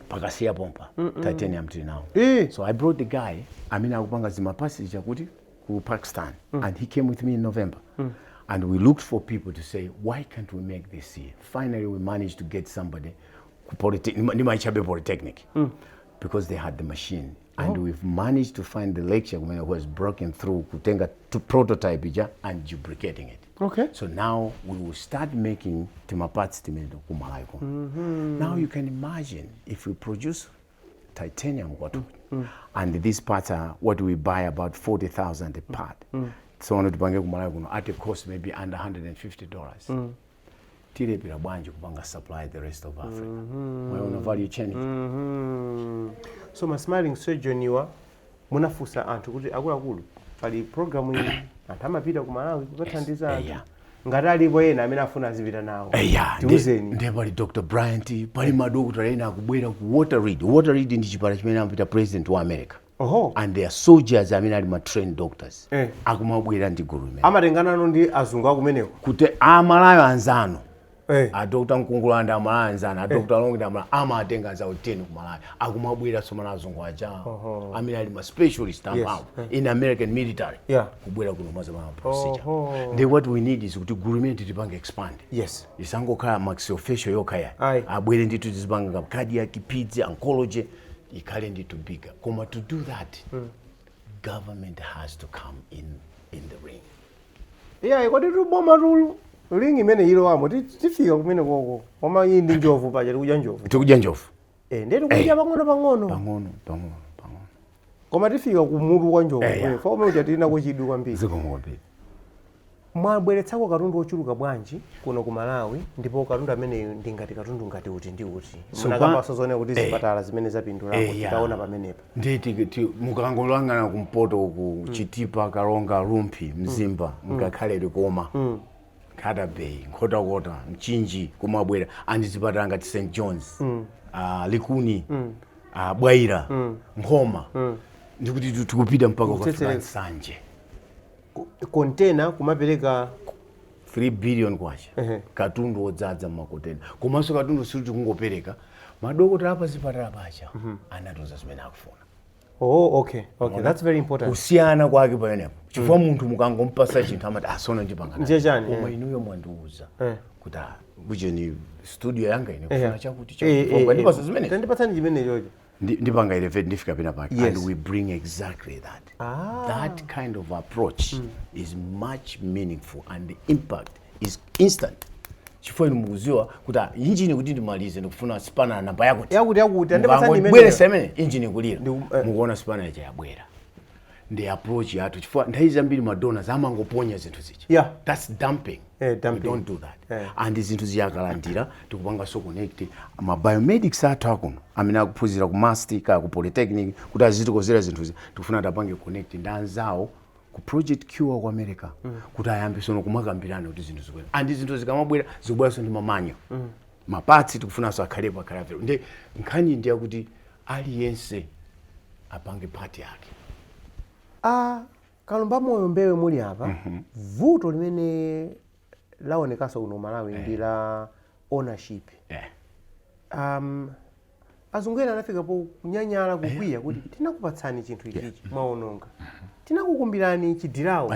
Pakasiya pompa titanium tili nawo. So I brought the guy amene akupanga zimapasi chakuti ku Pakistan, and he came with me in November, and we looked for people to say, why can't we make this here? Finally we managed to get somebody ku Nimaichabe Polytechnic, because they had the machine, and we've managed to find the lecturer kumene who has broken through kutenga to prototype ija and duplicating it. So now we will start making timaparts timene kumalawi kuno. Now you can imagine if we produce titanium kwathu, and these parts are what we buy about 40,000 a part. So ono tipange kumalawi kuno at a cost maybe under $150. Tilepera bwanji kupanga supply the rest of Africa? Mwaona value chain? So ma Smiling Surgeon iwa munafunsa anthu kuti, akuluakulu, pali programu iyi, anthu amapita ku Malawi kukathandiza anthu. Ngati alipo ena amene afuna azipita nawo, Eya. tiuzeni. Ndiye pali Dr Bryant, pali madokotala ena akubwera ku Walter Reed. Walter Reed ndi chipatala chimene amapita president wa America. And there are soldiers amene ali ma trained doctors akumabwera ndi gulu limene. Amatenganano ndi azungu akumeneko? Kuti Amalawi anzano, a Dr Nkungula ndi Amalawi anzano, a Dr Long ndi Amalawi, amatenga anzawo 10 ku Malawi, akumabwera somana azungu aja amene ali ma specialist amphamvu in American military kubwera kuno mazamana procedure. Ndi what we need is kuti gulu limene titipange expand, isangokhala maxillofacial yokha ya. Ayi. Abwere ndithu tizipanga cardiac, paeds, oncology, ikhale ndithu bigger. Koma to do that, government has to come in the ring. Iya, kodi tuboma tulu ring imene ilowamo, tifika kumene koko, koma iyi ndi njovu paja, tikudya njovu. Tikudya njovu. Eh, ndiye tikudya pang'ono pang'ono. Pang'ono pang'ono pang'ono. Koma tifika kumutu kwa njovu. Yeah. Fa umene uja tilinako chidwi kwambiri. Zikomo kwambiri. Mwabweretsako katundu ochuluka bwanji kuno ku Malawi, ndipo katundu ameneyu ndi ngati katundu ngati uti ndi uti? So Munakambanso zooneka kuti zipatala zimene zapindulako, titaona pamenepa. Ndi mukangolangana kumpoto uku, Chitipa, Karonga, Rumphi, Mzimba, ngakhale Likoma. Nkhata Bay, Nkhotakota, Mchinji kumabwera, and zipatala ngati St John's, Likuni, Bwaila, Nkhoma, ndikuti tikupita mpaka kukafika Kutsetsereka. Nsanje. Container kumapereka 3 billion kwacha. Katundu wodzaza mmakontena, komanso katundu sikuti kungopereka, madokotala apa zipatala pacha anatiuza zimene akufuna. Oh, okay, that's very important. Kusiyana kwake pamenepo, chifukwa munthu mukangompasa chinthu amati asona ndipanga naye. Ndiye chani, Koma inuyo mwandiuza kuti ah, kucheni studio yanga ine kufuna chakuti chakuti, ndipasa zimene Tandipatsani chimene chocho. Ndipanga elevate, ndifika pena pake. And we bring exactly that. That kind of approach is much meaningful and the impact is instant, chifukwa inu mukuziwa kuti ah, injini kuti ndimalize ndikufuna spanner namba yakuti. Yakuti yakuti, andipatsani imene. Bweresa imene, injini ikulira. Mukuona spanner ija yabwera. Ndi approach yathu, chifukwa nthawi zambiri madonors amangoponya zinthu zija. That's dumping. Dumping. We don't do that. And zinthu ziyakalandira, tikupanganso connect ma biomedics athu akuno amene akuphunzira ku MUST kaya ku polytechnic kuti azitikozera zinthuzi. Tikufuna tapange connect ndi anzawo ku Project Cure ku America kuti ayambe sono kumakambirana kuti zinthu zikwera, and zinthu zikamabwera zikubweranso ndi mamanyo maparts, tikufunanso akhalepo, akhale available. Ndi nkhani ndi yakuti aliyense apange part yake. Ah, Kalumba Moyo Mbewe, muli apa, vuto limene laonekanso kuno Malawi ndi la ownership. Azungu ena anafikapo kunyanyala, kukwiya kuti tinakupatsani chinthu ichichi, mwaononga, tinakukumbirani chidilawo,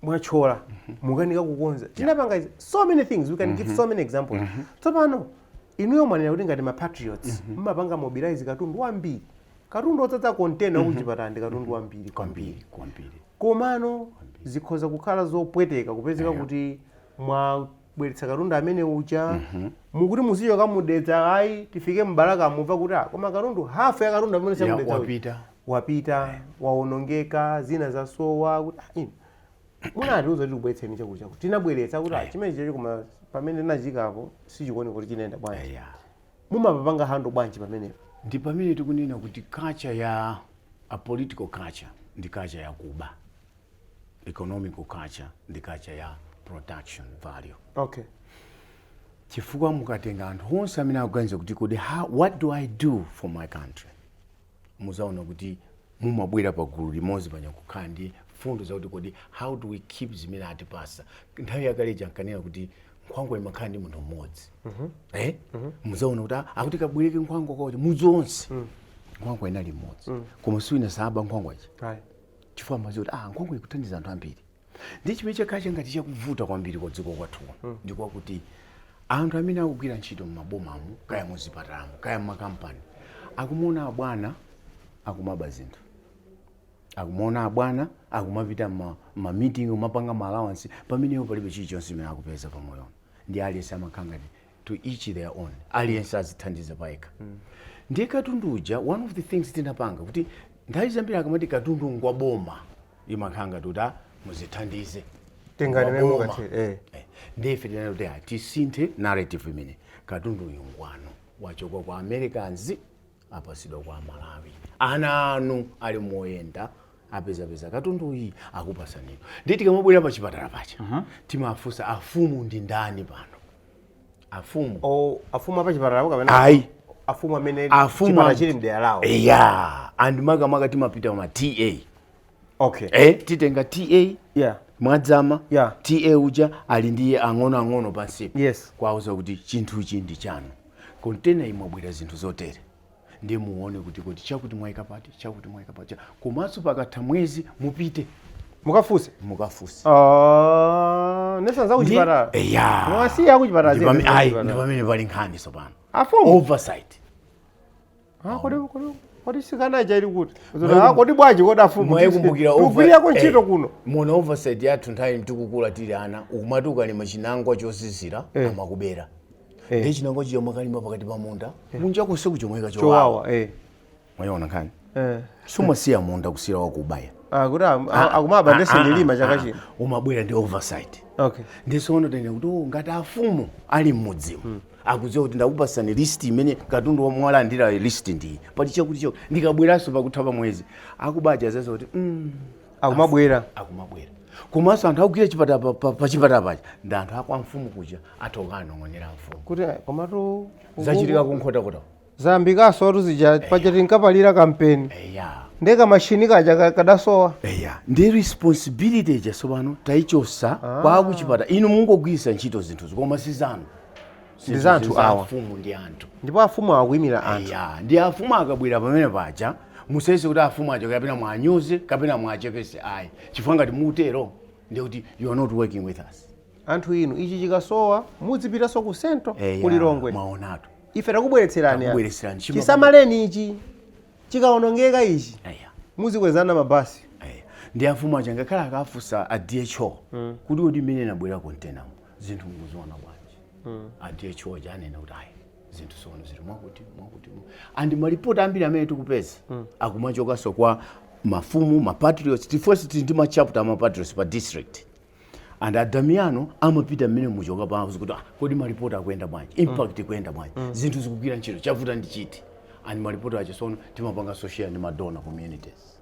mwachola, mukanika kukonza, tinapanga izi, so many things, we can give so many examples. Tsopano inuyo mwanena kuti ngati ma patriots mmapanga mobilize katundu wambiri, katundu odzadza container wakuchipatala ndi katundu wambiri. Kwambiri, kwambiri. Komano zikhoza kukhala zopweteka kupezeka kuti mwabweretsa katundu amene uja, mukuti muzichoka mudedza, ayi, tifike mbalaka, mumva kuti ah, koma katundu, hafu ya katundu amene Ya, chamudedza uja wapita. Wapita, waonongeka, zina zasowa, kuti ah, inu munatiuza kuti tibweretseni chakuti chakuti, tinabweretsa, kuti ah, chimene chacho, koma pamene tinachikapo sichikuoneka kuti chinayenda bwanji. Mumapapanga handle bwanji pamenepo? Ndi pamene tikunena kuti culture ya a political culture ndi culture ya kuba, economical culture ndi culture ya production value. Chifukwa mukatenga anthu onse amene akuganiza kuti kodi what do I do for my country, muzaona kuti mumabwera pa gulu limodzi panya kukhala ndi fundo zakuti kodi how do we keep zimene atipasa. Nthawi yakaleja nkanena kuti nkhwangwa imakhala ndi munthu mmodzi, eh? Muzaona kuti akuti kabwereke nkhwangwa kwakuti mudzi wonse nkhwangwa inali imodzi, koma siwina saba nkhwangwa iji, chifukwa amadziwa kuti ah, nkhwangwa ikuthandiza anthu ambiri. Ndi chimene chakhala changati chakuvuta kwambiri kwa dziko kwathuno ndikwakuti anthu amene akugwira ntchito m'mabomamu, kaya muzipatalamo, kaya mumakampani, akumuona abwana akumaba zinthu, akumuona abwana akumapita ma meeting, kumapanga ma allowance, pamenepo palibe chilichonse chimene akupeza pamoyono. Ndi aliyense amakhala ngati to each their own, aliyense azithandiza payekha. Ndiye katundu uja, one of the things tinapanga kuti nthawi zambiri akamati katundu ngwa boma, imakhala ngati kuti ah, muzithandize. Tengani Ngwa mene boma. mungathere, eh. Ndiye ife tinati kuti ah, tisinthe narrative imene katundu uyu ngwanu, wachoka kwa Americans, apasidwa kwa Malawi, ana anu ali moyenda apezapeza katundu uyi, akupasanino. Ndiye tikamabwera pa chipatala pacha, timafunsa afumu ndi ndani pano, afumu. O, afumu apachipatala kapena Ayi. Afumu amene Afumu chipatala chili mdera lawo? Yeah, and makamaka timapita ma TA. Titenga TA mwadzama. TA uja ali ndi ang'onoang'ono pansipo, kwauza kuti chinthuchi ndi chanu, kontena imwabwera zinthu zotere, ndiye muone kuti chakuti mwayika pati, chakuti mwayika pati, komanso pakatha mwezi mupite mukafunse. Mukafunse. Ah, nesa za kuchipatala. Eya. Mwasiya kuchipatala. Ndi zina za ayi, kuchipatala. ndi pamene pali nkhani tsopano. Afumu. Oversight. Ah, kodi sikanaja ili kuti? Ah, kodi bwanji, kodi afumu? Mwayikumbukira Tikugwirako ntchito kuno. Muona oversight yathu, nthawi tikukula tili ana, ukumati ukalima chinangwa chozizira, amakubera. Ndi chinangwa chija makalima pakati pa munda, munja konse kuchomweka chowawa. Chowawa, eh. Mwayiona nkhani? Sumasiya munda kusira wakubaya. Ah, kuti akumaba ndese ndilima chaka chino. Umabwera ndi oversight. Ndisono tene kuti oh, ngati afumu ali mmudzimu akudziwa kuti ndakupasani list imene katundu womwe walandira, list ndiyi, pali chakuti chakuti, ndikabweranso pakutha pa mwezi akubaja zaza kuti Akumabwera. Akumabwera. Komanso anthu akugwira chipatala pa chipatala paja ndi anthu akwa mfumu kuja, atha kukanong'onera mfumu kuti komatu zachitika kuNkhotakota. Zayambikanso atu zija paja tinkapalira kampeni. Eya. Ndeka mashini kaja kadasowa. Eya, ndi responsibility ija tsopano tayichosa kwa kuchipatala. Inu mungogwiritsa ntchito zinthuzo, koma si zanu. Ndi za anthu awa. Afumu ndi anthu. Ndipo afumu akuyimira anthu. Eya, ndi afumu akabwera pamene paja, musayese kuti afumu aja kapena mwanyoze kapena mwachepese, ayi, chifukwa ngati mutero ndiye kuti you are not working with us. Anthu inu, ichi chikasowa mudzipitanso ku Central, Eya, ku Lilongwe. Mwaonatu. Ife takubweretserani apa. Takubweretserani. Chisamaleni ichi, chikaonongeka ichi muzikwezana mabasi. Eya, ndi afumu aja ngakhale akafunsa a DHO kuti kodi mmene nabwera kontenamo zinthu mukuziona bwanji, a DHO aja anena kuti ayi, zinthu sono zili mwakuti mwakuti and malipoti ambiri amene tikupeza akumachokanso kwa mafumu, mapatriots. Tifonse tili ndi machapter amapatriots pa district, and adamiano amapita mmene muchoka pa kuti, ah, kodi malipoti akuyenda bwanji, impact ikuyenda bwanji, zinthu zikugwira ntchito, chavuta ndi chiti? And malipoti acho sono timapanga share ndi madonor communities.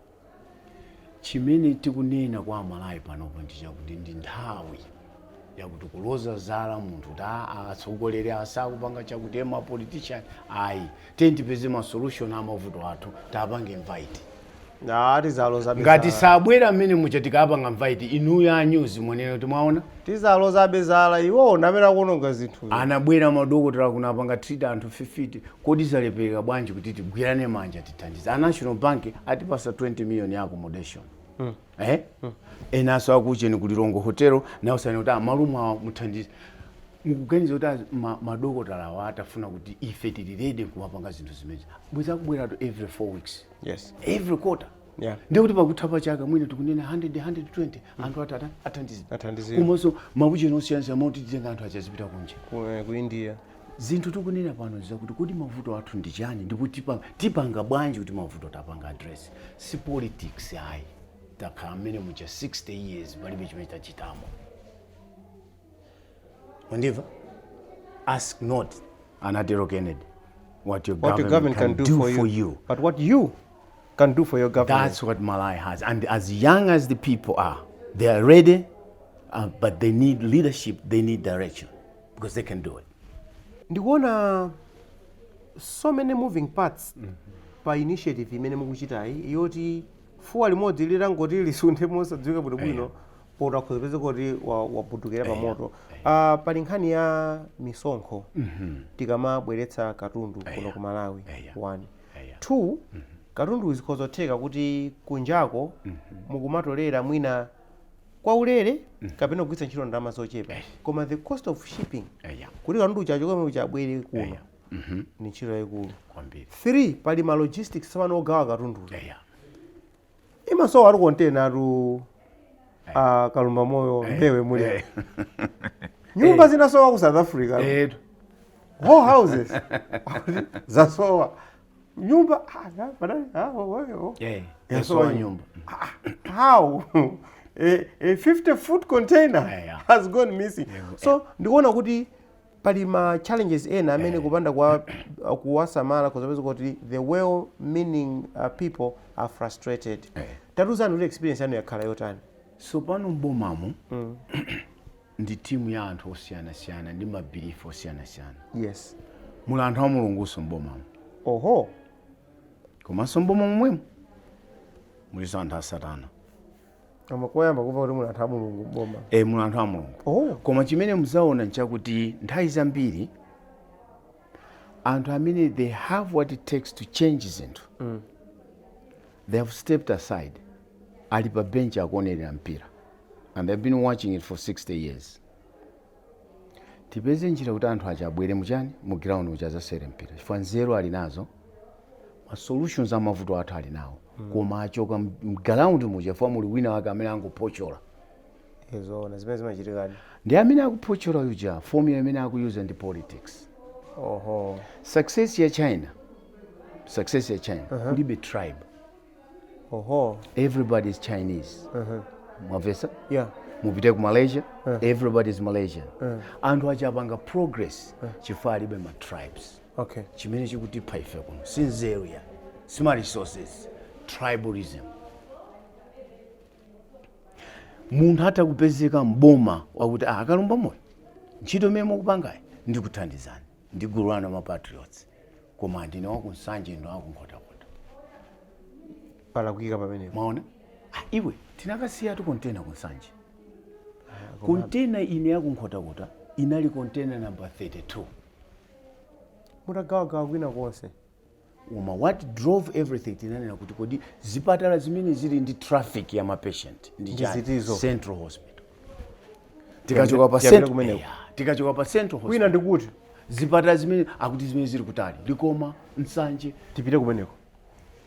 Chimene tikunena kwa Amalawi panopo ndi chakuti ndi nthawi yakuti kuloza zala munthu kuti aa, atsogoleri asakupanga chakuti, ema politician, ayi, tiye tipeze ma solution amavuto athu, tapange invite. Ah, tizaloza. Ngati sabwera mmene mucha tikapanga invite, inuyo a news mwenene kuti mwaona. Tizaloza bezala iwo amene akuononga zinthu. Anabwera madokotala kuno, apanga treat anthu 50. Kodi zalepereka bwanji kuti tigwirane manja tithandize? A National Bank atipasa 20 million ya accommodation, eh? Enanso akucheni ku Lilongwe Hotel nawo sani kuti amalumu awa muthandize. Mukuganiza kuti madokotala awa atafuna kuti ife tili ready kumapanga zinthu zimene bweza kubweratu every 4 weeks, every quarter, ndiye kuti pakutha pa chaka mwina tikunena 100 120 anthu atata athandizidwa. Athandizidwa. Komanso makucheni osiyanasiyana mauti titenga anthu achazipita kunja. Ku India. Zinthu tikunena pano zakuti kodi mavuto athu ndi chani, ndipo tipanga bwanji kuti mavuto tapanga address? Si politics ayi. Takhala mmene mucha 60 years, palibe chimene tachitamo. Mwandimva? "Ask not," anatero Kennedy, "what your what your government government can do for you, but what you can do for your government." That's what Malawi has. And as young as the people are, they are ready, but they need leadership, they need direction, because they can do it. Ndikuona so many moving parts pa initiative imene mukuchitayi, yoti fuwa limodzi litangoti lisunthe mosadziwika bwinobwino, potakhoza kuti wabudukira pa moto. Pali nkhani ya misonkho tikamabweretsa katundu kuno ku Malawi. One. Two, katundu zikhozotheka kuti kunjako mukumatolera mwina kwaulere kapena kugwiritsa ntchito ndalama zochepa, koma the cost of shipping kuti katundu chachoka chabwere kuno ni ntchito yayikulu. Kwambiri. Three, pali ma logistics tsopano ogawa katundu. Imasowa atu container atu, Kalumba Moyo Mbewe muli nyumba zinasowa ku South Africa. Whole houses zasowa nyumba. Ah, ah, oh, oh. Yasowa Yasowa. nyumba. How a 50 foot container has gone missing? So ndikuona kuti pali ma challenges ena amene kupanda kwa kuwasamala kuzapeza kuti the well meaning people are frustrated. Tatiuzani kuti experience yanu yakhala yotani? So pano mbomamo ndi timu ya anthu osiyanasiyana ndi mabelief osiyanasiyana. Muli anthu a Mulunguso mbomamo. Komanso mboma momwemo muliso anthu a Satana. Koma koyamba kumva kuti muli anthu a Mulungu mboma. E, muli anthu a Mulungu. Koma chimene muzaona nchakuti nthawi zambiri anthu amene they have what it takes to change zinthu, they have stepped aside, ali pa bench akuonerera mpira, and they've been watching it for 60 years. Tipeze njira kuti anthu aja abwere muchani, mu ground muja, azasere mpira, chifukwa nzeru ali nazo, ma solutions amavuto athu ali nawo, koma achoka mground muja chifukwa muli wina wake amene angophochola. Zoona, zimene zimachitikadi. Ndi amene akuphochola uja, formula imene akuyuza ndi politics. Success ya China, success ya China, kulibe tribe. Everybody is Chinese. Mwamvesa? Yeah. Mupite ku Malaysia, everybody is Malaysian. Anthu aja apanga progress chifukwa alibe ma tribes. Chimene chikutipha ife kuno si nzeru ya, sima resources, tribalism. Munthu atha kupezeka mboma wakuti, "Ah, akalumba moyo, ntchito imene mukupangayi ndikuthandizani ndi gulu lanu ma Patriots, koma ndine wakuNsanje, ndo wakuNkhotakota." Palakwika pamenepo. Mwaona? Ah, iwe, tinakasiyatu kontena kuNsanje. Kontena ine yakuNkhotakota inali kontena number 32. Mutagawagawa kwina konse. Koma what drove everything, tinanena kuti kodi zipatala zimene zili ndi traffic ya mapatient ndi Ndi chani? zitizo? Central Hospital. Tikachoka pa Tiyambire Central kumeneko. Yeah, tikachoka pa Central Kwina Hospital, ndikuti zipatala zimene akuti zimene zili kutali, Likoma, Nsanje. Tipite kumeneko.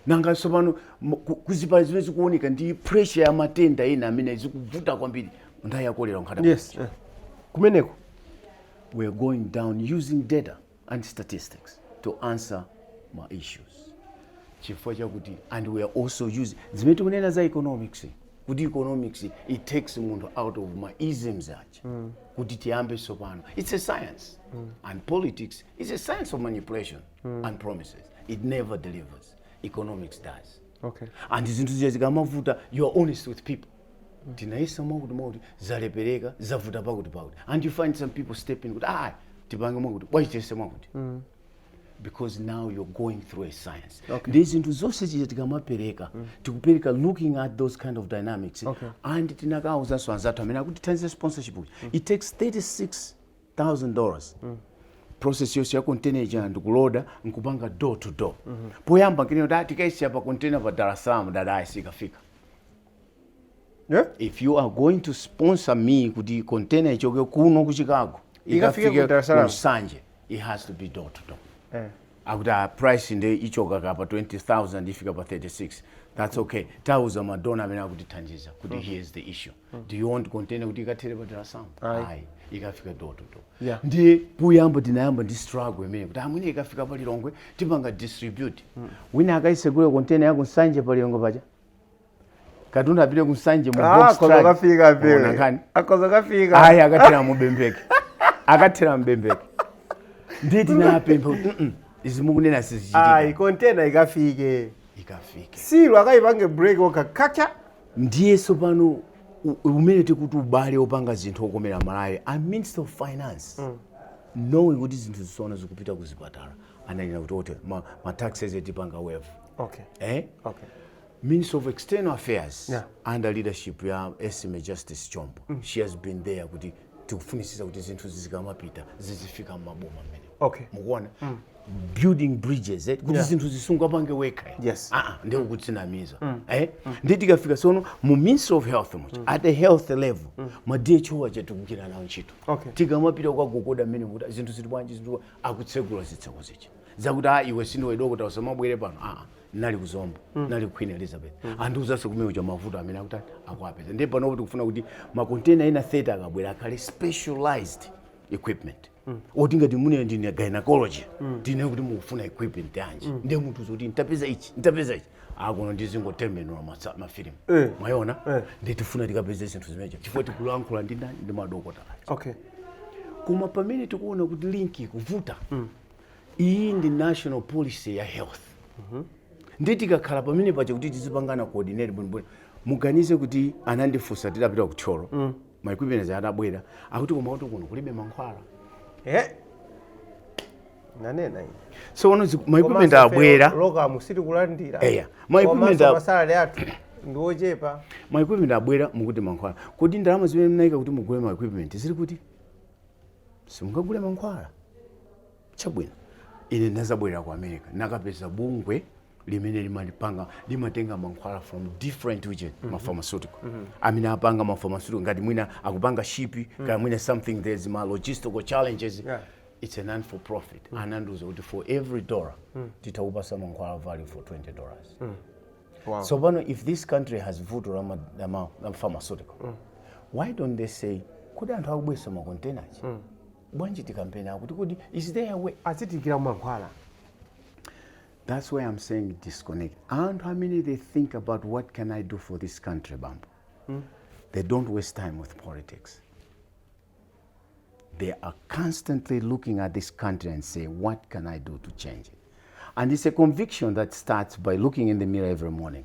Nanga tsopano kuzipatala zimene zikuoneka ndi pressure ya matenda ena amene zikuvuta kwambiri nthawi ya kolera nkhata, Yes, kumeneko. we're going down using data and statistics to answer my issues, chifukwa chakuti, and we are also using zimene tikunena za economics, kuti economics, it takes munthu out of ma isms aja, kuti tiyambe tsopano. It's a science, and politics is a science of manipulation and promises. It never delivers. Economics does. And zinthu zija zikamavuta, you are honest with people: tinayesa mwakuti mwakuti, zalepereka, zavuta pakuti pakuti. And you find some people stepping kuti, "Ah, tipange mwakuti, bwachitese mwakuti," because now you're going through a science. Ndi zinthu zonse zija tikamapereka, tikupereka looking at those kind of dynamics. And tinakawuzanso anzathu amene akuti thandize sponsorship uja. It takes $36,000 process yonse ya container ija, ndikuloda, nkupanga door to door. Poyamba nkinena kuti, "Ah, tikaisiya pa container pa Dar es Salaam." Dadayi, sikafika. If you are going to sponsor me kuti container ichoke kuno ku Chicago Ikafike ku Dar es Salaam. Nsanje, it has to be door to door. Akuti, "Ah, price nde ichoka kapa 20,000 ifika pa 36." That's okay. Tauza ma donor amene akutithandiza kuti, "Here's the issue. Do you want container kuti ikathere pa Dar es Salaam?" Ayi. Ayi, ikafika door to door. Ndiye poyamba tinayamba ndi struggle imene kuti amwene ikafika pa Lilongwe tipanga distribute. Wina akaisegule container ya kuNsanje pa Lilongwe paja, katundu apite kuNsanje mu box Akhoza truck. kafika. Ona Pele nkhani. Akhoza kafika. Ayi, akathera mubembeke, akathera mbembeke. Ndiye tinapempha kuti, izi mukunena sizichitika." Ayi, container ikafike. Ikafike. Silu akayipange break okha kacha. Ndiye tsopano umene tikuti ubale opanga zinthu okomera Malawi, a Minister of Finance, knowing kuti zinthu zisona zikupita kuzipatala, ananena kuti ote ma taxes etipanga waive. Eh? Okay. Minister of External Affairs, under leadership ya Esme Justice Chombo, she has been there kuti tikufunisisa kuti zinthu zizikamapita zizifika mmaboma mmene. Mukuona, building bridges, eh? Kuti zinthu zisungapange wekha. Ah, ah, ndiye kutsinamiza, eh? Ndiye tikafika sono mu Ministry of Health muja, at the health level, ma DHO aja tikugwira nawo ntchito. Tikamapita kukagogoda mmene kuti zinthu zili bwanji, zinthu akutsegula zitseko zija zakuti, "Ah, iwe sindiwe dokota, usamabwere pano." Ah, ah, nali kuZomba, nali ku Queen Elizabeth, andiuzanso kumene kuja mavuto amene akuti akuapeza. Ndiye panopo tikufuna kuti makontena ena 30 akabwera akhale specialized equipment, oti ngati mune ndine gynecology, tine kuti mukufuna equipment yanji, ndiye munthu kuti ntapeza ichi, ntapeza ichi, akuno ndizingotembenula mafilimu. Mwayiona? Eh. Ndiye tifuna tikapeze zinthu zimenezo chifukwa tikulankhula ndi ndani? Ndi madokotala. Koma pamene tikuona kuti link ikuvuta, iyi ndi national policy ya health. Ndi tikakhala pamene paja kuti tizipangana coordinate bwinobwino. Muganize kuti anandifunsa tidapita ku Thyolo, ma equipment atabwera, akuti, "Koma kuti kuno kulibe mankhwala." Eh, nanena ine. So ono ma equipment abwera. Locum sitikulandira. Eya. Ma equipment Komanso ma salary athu ndi ochepa. Ma equipment abwera, mukuti mankhwala. Kodi ndalama zimene mnayika kuti mugule ma equipment zili kuti? Simungagule mankhwala. Chabwino, ine ndazabwerera ku America, nakapeza bungwe limene limalipanga, limatenga mankhwala from different region, ma pharmaceutical amene apanga ma pharmaceutical, ngati mwina akupanga ship, kaya mwina something, there's ma logistical challenges. It's a non for profit. Anandiuza kuti for every dollar titakupasa mankhwala value for $20. So pano if this country has vuto la pharmaceutical, why don't they say kuti anthu akubwesa ma containers bwanji tikampeni akuti kuti is there a way Azitikira mankhwala? That's why I'm saying disconnect. Anthu amene they think about what can I do for this country, bambo, they don't waste time with politics. They are constantly looking at this country and say, "What can I do to change it?" And it's a conviction that starts by looking in the mirror every morning.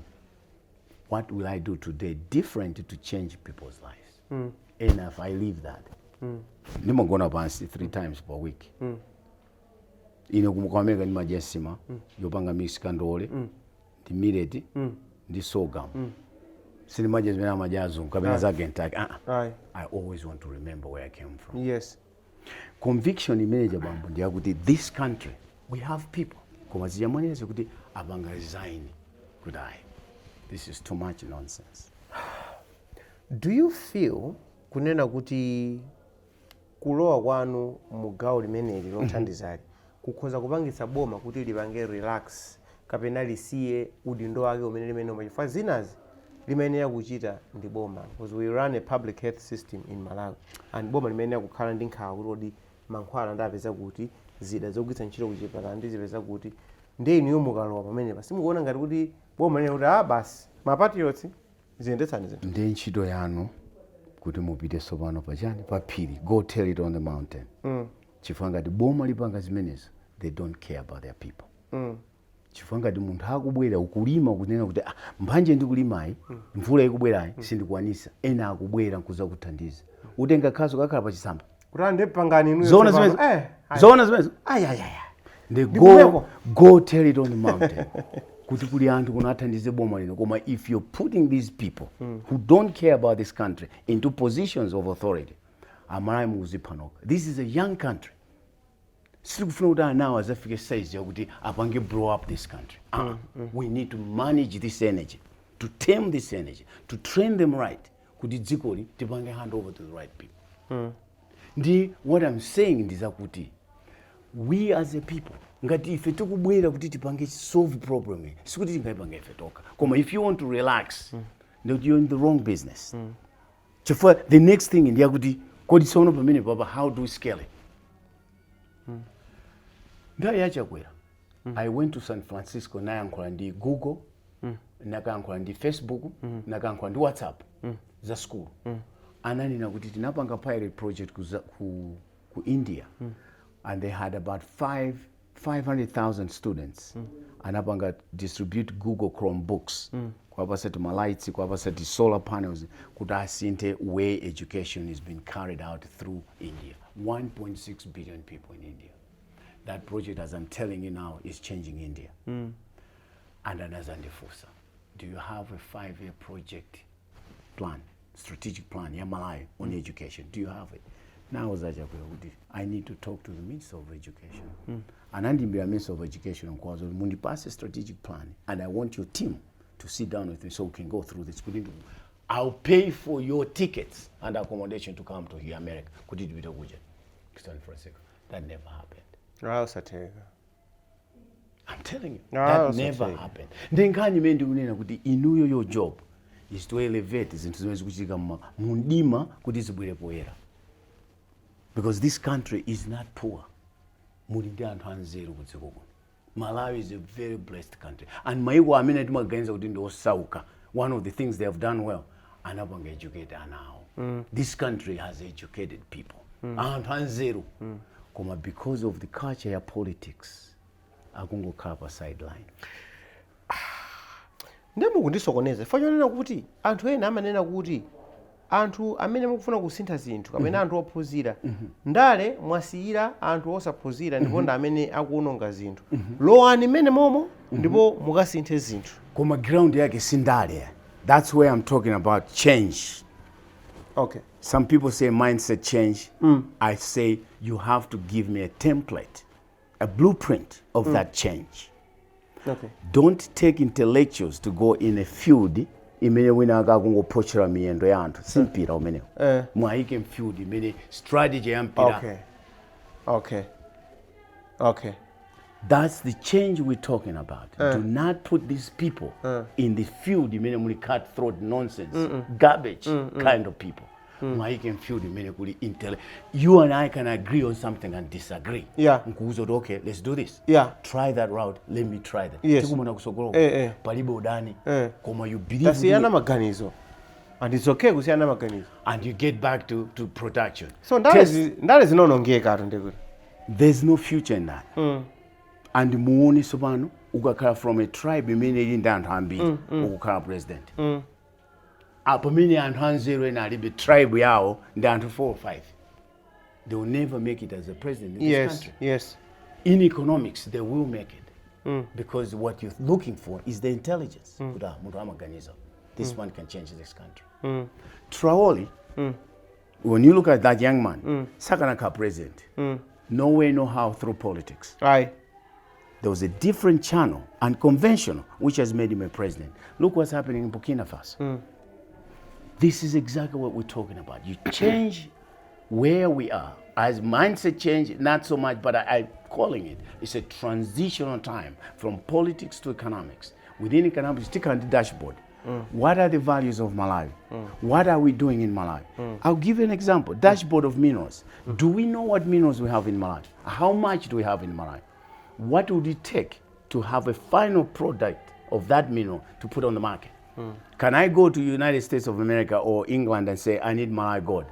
What will I do today different to change people's lives? Enough, I leave that. Ndimagona pansi three times per week. Ine ku America ndimadya nsima yopanga mix kandole ndi millet ndi sorghum. Sindimadya zimene amadya azungu kapena za Kentucky. Uh-uh. I always want to remember where I came from. Conviction imene bambo ndiyakuti this country, we have people, koma zichamonese kuti apanga resign kuti ayi, this is too much nonsense. Do you feel kunena kuti kulowa kwanu mu gawo limeneli lothandizali kukhoza kupangitsa boma kuti lipange relax kapena lisiye udindo wake umene limene chifukwa zinazi limayenera kuchita ndi boma, because we run a public health system in Malawi and boma limayenera kukhala ndi nkhawa kuti kodi mankhwala ndapeza kuti, zida zogwiritsa ntchito kuchipatala ndizipeza kuti? Ndi inuyo mukalowa pamenepa, simukuona ngati kuti boma linena kuti, "Ah, basi, ma Patriots ziyendetsani zinthu"? Ndi ntchito yanu kuti mupite tsopano pachani, pa phiri, go tell it on the mountain, chifukwa ngati boma lipanga zimenezo, they don't care about their people. Chifukwa ngati munthu akubwera ukulima, kunena kuti, "Ah, mphanje ndikulimayi, mvula ikubwerayi sindikwanisa," ena akubwera nkuza kuthandiza, utenga khasu kakhala pachisamba. Kuti ande pangani inuyo Zoona tsopano. zimenezo? Ayi. Zoona zimenezo? Ayi, ayi, ayi. Ndi Ndikumeko. Go tell it on the mountain kuti kuli anthu kuno athandize boma lino. Koma if you're putting these people who don't care about this country into positions of authority, Amalawi mukuzipha nokha. This is a young country. Sitikufuna kuti anawo azafike size yakuti apange blow up this country. We need to manage this energy, to tame this energy, to train them right, kuti dzikoli tipange hand over to the right people. Ndi what I'm saying ndizakuti we as a people, ngati ife tikubwera kuti tipange solve problem iyi, sikuti tingayipange ife tokha. Koma if you want to relax, ndikuti you're in the wrong business, chifukwa the next thing ndiyakuti kodi tsono pamene papa, how do we scale it? Nthawi yaChakwera, I went to San Francisco, nayankhula ndi Google, nakayankhula ndi Facebook, nakayankhula ndi WhatsApp za school. Ananena kuti tinapanga pilot project ku India and they had about 500,000 students. Anapanga distribute Google Chromebooks, kuwapasa ti lights, kuwapasa ti solar panels, kuti asinthe way education is being carried out through India. 1.6 billion people in India. That project, as I'm telling you now, is changing India. And anazandifusa, "Do you have a 5-year project plan, strategic plan ya Malawi on education? Do you have it?" Nauza Chakwera kuti I need to talk to the Minister of Education. Anandimbira Minister of Education nkuwaza kuti mundipase strategic plan and I want your team to sit down with me so we can go through this, kuti I'll pay for your tickets and accommodation to come to here, America, kuti tipite kuja San Francisco. That never happened. Osatheka. I'm telling you, Ah, that that's never okay. happened. Ndi nkhani imene ndikunena kuti inuyo, your job is to elevate zinthu zimene zikuchitika mumdima kuti zibwere poyera, because this country is not poor. Muli ndi anthu anzeru kudziko kuno. Malawi is a very blessed country, and maiko amene timaganiza kuti ndi osauka, one of the things they have done well, anapanga educate ana awo. This country has educated people, anthu anzeru, koma because of the culture ya politics akungokhala pa sideline. Ndiye mukundisokoneza chifukwa chonena kuti anthu ena amanena kuti anthu amene mukufuna kusintha zinthu kapena anthu ophunzira, ndale mwasiyira anthu osaphunzira, ndipo ndi amene akuononga zinthu. Lowani mmene momo ndipo mukasinthe zinthu. Koma ground yake sindale. That's where I'm talking about change. Some people say mindset change. I say you have to give me a template, a blueprint of that change. Don't take intellectuals to go in a field imene wina akakungophochera miyendo ya anthu. Si mpira umenewo. Mwayike mfield imene strategy ya mpira. That's the change we're talking about. Do not put these people in the field imene muli cutthroat nonsense, garbage kind of people. Mwayike mfield imene kuli intel, you and I can agree on something and disagree. Nkuuza kuti, "Okay, let's do this. Try that route, let me try that." Tikumana kusogolo. Palibe udani. Koma you believe Tasiyana maganizo and it's okay kusiyana maganizo. And you get back to production. So ndale ndale zinaonongeka atu ndikuti. There's no future in that. And muone tsopano Ukakhala from a tribe imene ili ndi anthu ambiri, ukukhala president. Pamene anthu anzeru ena alibe tribe yawo ndi anthu 4 or 5, they will never make it as a president in this country. In economics, they will make it because what you're looking for is the intelligence, kuti ah, munthu amaganiza, this one can change this country. Traore, when you look at that young man, sakanakhala president no way, no how through politics. Ayi. There was a different channel, unconventional, which has made him a president. Look what's happening in Burkina Faso. This is exactly what we're talking about. You change where we are. As mindset change, not so much, but I'm calling it, it's a transitional time from politics to economics. Within economics, take on the dashboard. What are the values of Malawi? What are we doing in Malawi? I'll give you an example. Dashboard of minerals. Do we know what minerals we have in Malawi? How much do we have in Malawi? What would it take to have a final product of that mineral to put on the market? Can I go to United States of America or England and say, "I need Malawi gold"?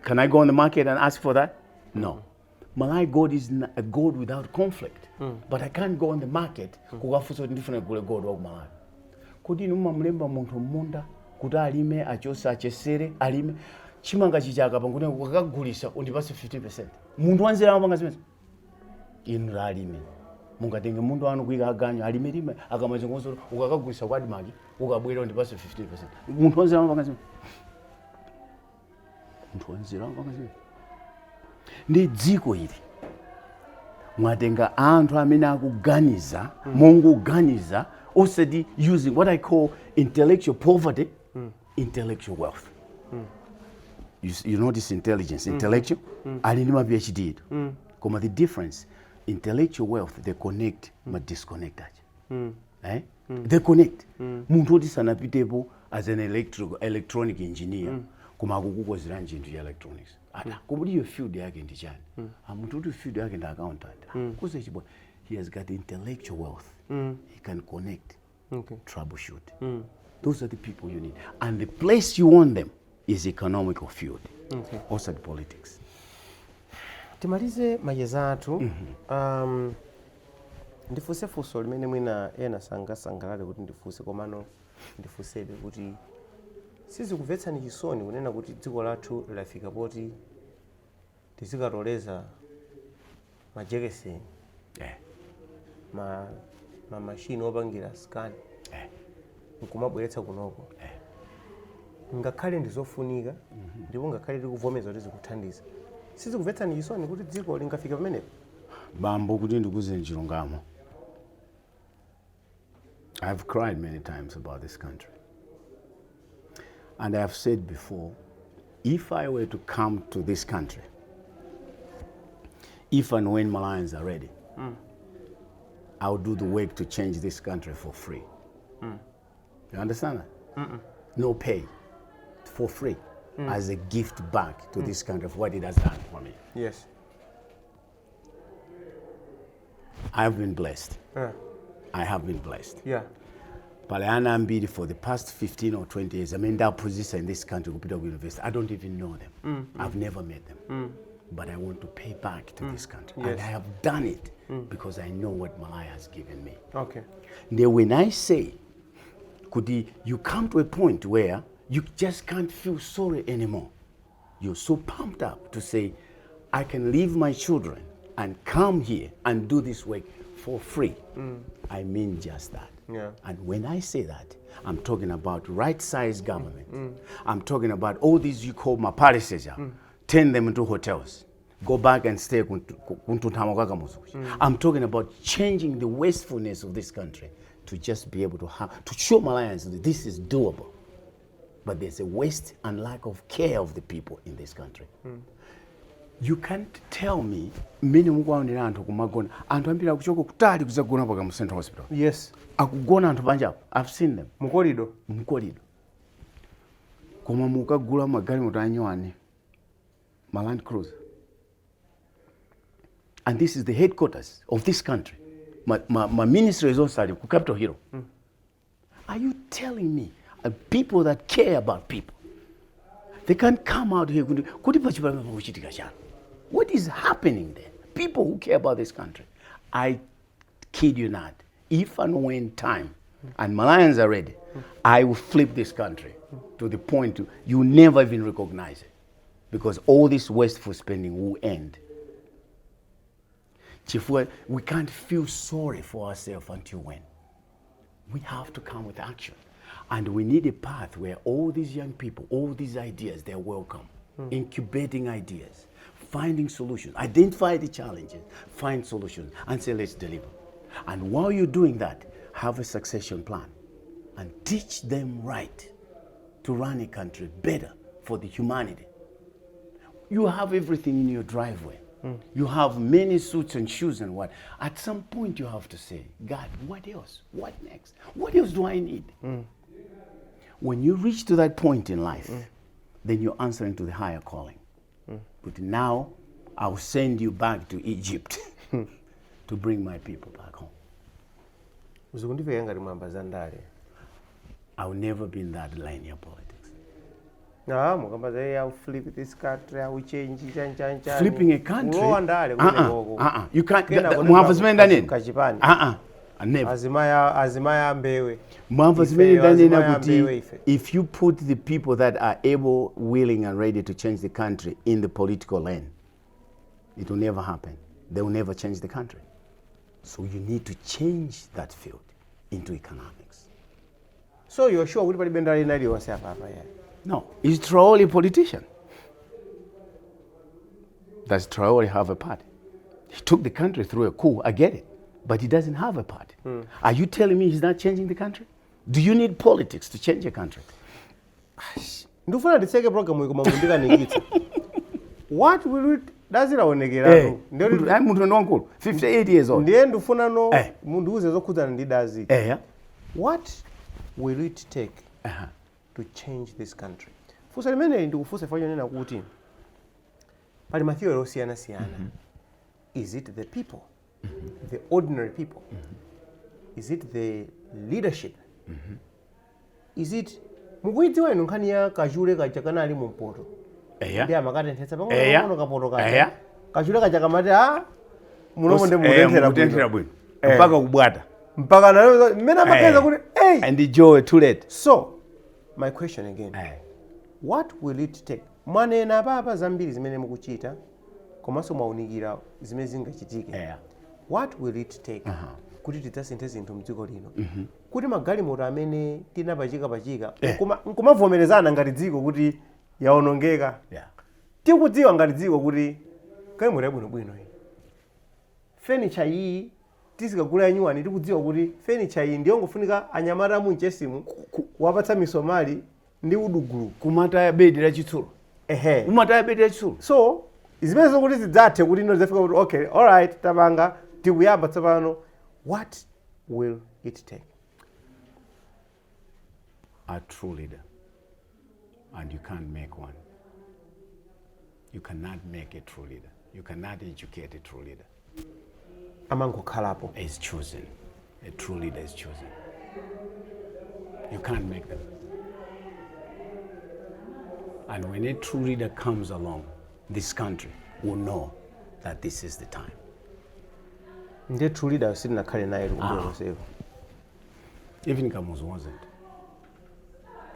Can I go on the market and ask for that? No. Malawi gold is a gold without conflict. But I can't go on the market kukafunsa kuti ndifuna gule gold wa ku Malawi. Kodi inu mumamulemba munthu m'munda kuti alime, achose, achesere, alime chimanga chichaka panguti ukakagulisa undipase 50%? Munthu wanzeru amapanga zimenezo? Inu alimi mungatenge mundu wanu kuyika aganyu alime lime, akamazongozo ukakagulisa kwa ADMARC, ukabwera undipase 50%? Munthu wanzeru amapanga zimenezo? Munthu wanzeru amapanga zimenezo? Ndi dziko ili mwatenga anthu amene akuganiza mongoganiza, osati using what I call intellectual poverty, intellectual wealth. You notice intelligence, intellectual, ali ndi ma PhD ito, koma the difference, intellectual wealth, they connect ma disconnect aja, eh? They connect. Munthu oti sanapitepo as an electronic engineer, koma akukukozera chinthu cha electronics ata koma iyo field yake ndi chani? Ah, munthu kuti field yake ndi accountant. Ah, kuze chibwa, he has got intellectual wealth. He can connect, troubleshoot. Those are the people you need, and the place you want them is economical field, osati politics. Timalize macheza athu. Ndifunse funso limene mwina ena sangasangalale kuti ndifunse, komano ndifunsebe, kuti sizikumvetsani chisoni kunena kuti dziko lathu lafika poti tizikatoleza majekeseni, ma machine opangira scan, nkumabweretsa kunoko, ngakhale ndizofunika ndipo ngakhale tikuvomeza kuti zikuthandiza? Sizikumvetsani chisoni kuti dziko lingafika pamenepo? Bambo, kuti ndikuuzeni chilungamo, I've cried many times about this country, and I have said before, if I were to come to this country, if and when Malawians are ready, I'll do the work to change this country for free. You understand that? No pay, for free, as a gift back to this country for what it has done for me. I've been blessed. I have been blessed. Pali ana ambiri for the past 15 or 20 years amene ndaphunzitsa in this country kupita ku university. I don't even know them. I've never met them. But I want to pay back to this country. And I have done it because I know what Malawi has given me. Then when I say, kuti you come to a point where you just can't feel sorry anymore. You're so pumped up to say, "I can leave my children and come here and do this work for free." I mean just that. And when I say that, I'm talking about right-sized government. I'm talking about all these you call my palaces, yeah, turn them into hotels. Go back and stay kuntuntama kwa Kamuzu. I'm talking about changing the wastefulness of this country to just be able to have, to show Malawians that this is doable. But there's a waste and lack of care of the people in this country. You can't tell me mmene mukuwaonera anthu kumagona, anthu ambiri akuchoka kutali kuzagona paka mu Central Hospital. Akugona anthu panjapo. I've seen them. Mu corridor. Mu corridor. Koma mukagula magalimoto anyuwani, ma Land Cruiser, and this is the headquarters of this country. Ma ministries onse ali ku Capitol Hill. Are you telling me people that care about people, they can't come out here kuti pachipatala pakuchitika chani? What is happening there? People who care about this country, I kid you not, If and when time, and Malawians are ready, I will flip this country to the point to, you never even recognize it. Because all this wasteful spending will end. Chifukwa, we can't feel sorry for ourselves until when? We have to come with action. And we need a path where all these young people, all these ideas, they're welcome. Incubating ideas, finding solutions, identify the challenges, find solutions, and say, "Let's deliver." And while you're doing that, have a succession plan and teach them right to run a country better for the humanity. You have everything in your driveway. You have many suits and shoes and what. At some point, you have to say, "God, what else? What next? What else do I need?" When you reach to that point in life, then you're answering to the higher calling. But now, I'll send you back to Egypt to bring my people back home. Zikundiveka ngati mwamba za ndale. I'll never be in that line of politics. Ah, mukamba za "I'll flip this country, I will change chan chan chan." Flipping a country. Kulowa ndale Uh-uh, kumenekoko. uh-uh. You can't. Kena Mwamva zimene ndanena? Kachipani. Uh-uh. I never. Azimaya ambewe. Mwamva Ife, zimene ndanena azimaya kuti ambewe ife. if you put the people that are able, willing and ready to change the country in the political lane, it will never happen. They will never change the country. So you need to change that field into economics. So you're sure kuti palibe ndale ina iliyonse apapa ya? No. Is Traore a politician? Does Traore have a party? He took the country through a coup, I get it. But he doesn't have a party. Are you telling me he's not changing the country? Do you need politics to change a country? Ndikufuna nditseke program iyi koma mundikanikitsa. What will it dazilaonekeratu. Munthu munthu ndi wankulu, 58 years old. Ndiye ndifuna no mundiuze zokhudzana ndi dazi. What will it take to change this country? Funso limeneli ndikufunsa chifukwa chonena kuti pali ma theory osiyanasiyana. Is it the people, the ordinary people? Is it the leadership? Is it, mukuidziwa inu nkhani ya kachule kaja kanali mumpoto? Ndi amakatenthetsa pang'ono kapoto kaja. Kachule kaja kamati, "A munomo ndi mukutenthera Mukutenthera bwino." Bwino. Mpaka kubwata. Mpaka nayo mmene amapeza kuti hey. And Joe too late. So my question again, what will it take? Mwanena papa zambiri zimene mukuchita komanso mwaunikira zimene zingachitike. What will it take kuti tidzasinthe zinthu mdziko lino, kuti magalimoto amene tinapachikapachika nkumavomerezana ngati dziko kuti yaonongeka, tikudziwa ngati dziko kuti galimoto yabwinobwino iyi, furniture iyi tizikagula yanyuwani, tikudziwa kuti furniture iyi ndiyongofunika anyamata munchesimu kuwapatsa misomali ndi udugulu? Kumataya bedi la chitsulo. Umataya bedi la chitsulo. So zimene zokuti zidzathe kuti ino zafika kuti okay, alright, tapanga, tikuyamba tsopano, what will it take? A true leader. And you can't make one. You cannot make a true leader. You cannot educate a true leader. Amangokhalapo. Is chosen. A true leader is chosen. You can't make them. And when a true leader comes along, this country will know that this is the time. Ndiye true leader sitinakhale naye tikumbuyo konsepo. Even Kamuzu wasn't.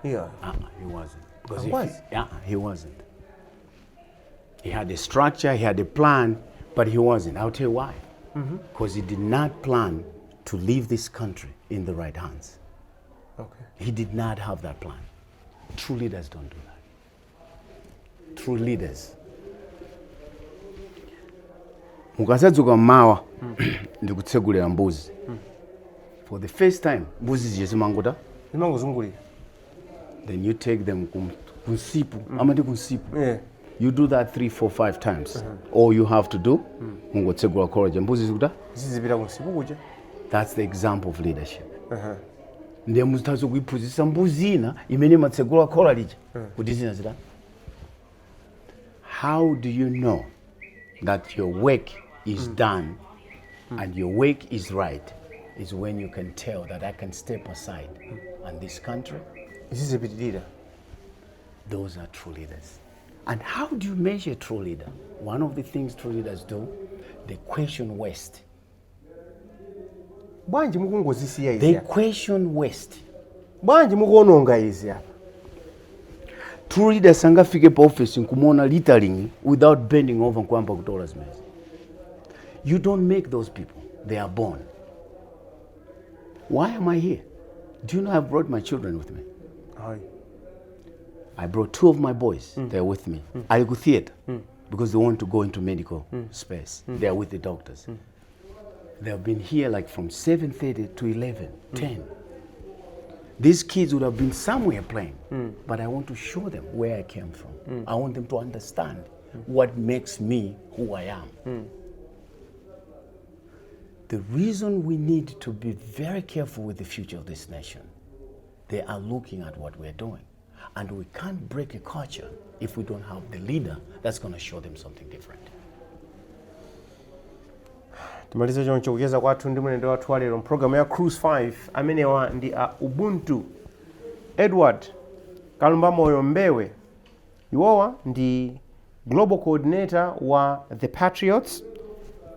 Uh-uh, he wasn't. Because if Was? Yeah, he wasn't. He had a structure, he had a plan, but he wasn't. I'll tell you why. Because he did not plan to leave this country in the right hands. He did not have that plan. True leaders don't do that. True leaders. Mukasadzuka mmawa ndikutsegulira mbuzi for the first time, mbuzi zije zimanguta Zimangozungulira. Then you take them kunsipu, amati kunsipu. You do that three, four, five times. All you have to do, mungotsegula khola, mbuzi zikuta Zizipita kunsipu kuja. That's the example of leadership. Ndiye muzithazo kuiphunzitsa mbuzi ina imene imatsegula khola lija kuti zina zita. How do you know that your work is done and your work is right? Is when you can tell that I can step aside and this country Zizipitirira. Those are true leaders. And how do you measure true leader? One of the things true leaders do, they question waste. Bwanji mukungozisiya izi They apa? question waste. Bwanji mukuononga izi apa? True leader sangafike pa office nkumuona littering without bending over nkuyamba kutola zimenezi. You don't make those people, they are born. Why am I here? Do you know I've brought my children with me? Ayi. I brought two of my boys. They're with me. Ali ku theater because they want to go into medical space. They are with the doctors. They have been here like from 7:30 to 11, 10. These kids would have been somewhere playing, but I want to show them where I came from. I want them to understand what makes me who I am. The reason we need to be very careful with the future of this nation, they are looking at what we're doing. And we can't break a culture if we don't have the leader that's going to show them something different. Timalize choncho kucheza kwathu ndi mlendo wathu walero mpulogalamu ya Cruise 5. Amenewa ndi a Ubuntu Edward Kalumbamoyo Mbewe. Iwowa ndi global coordinator wa The Patriots,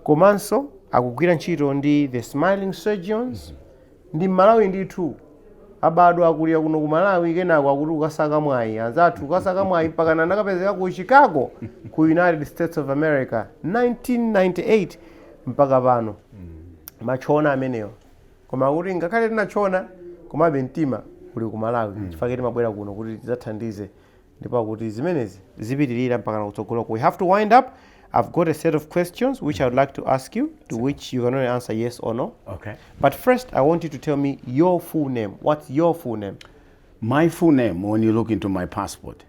komanso akugwira ntchito ndi The Smiling Surgeons. Ndi Mmalawi ndithu, abadwa, akulira kuno ku Malawi, kenako akuti kukasaka mwayi, anzathu, kukasaka mwayi mpakana anakapezeka ku Chicago, ku United States of America, 1998 mpaka pano. Machona amenewo, koma kuti ngakhale tinachona, komabe mtima uli ku Malawi, chifukwa timabwera kuno kuti tidzathandize, ndipo akuti zimenezi zipitirira mpaka kutsogoloko. We have to wind up. I've got a set of questions which I would like to ask you, to which you can only answer yes or no. Okay. But first, I want you to tell me your full name. What's your full name? My full name, when you look into my passport,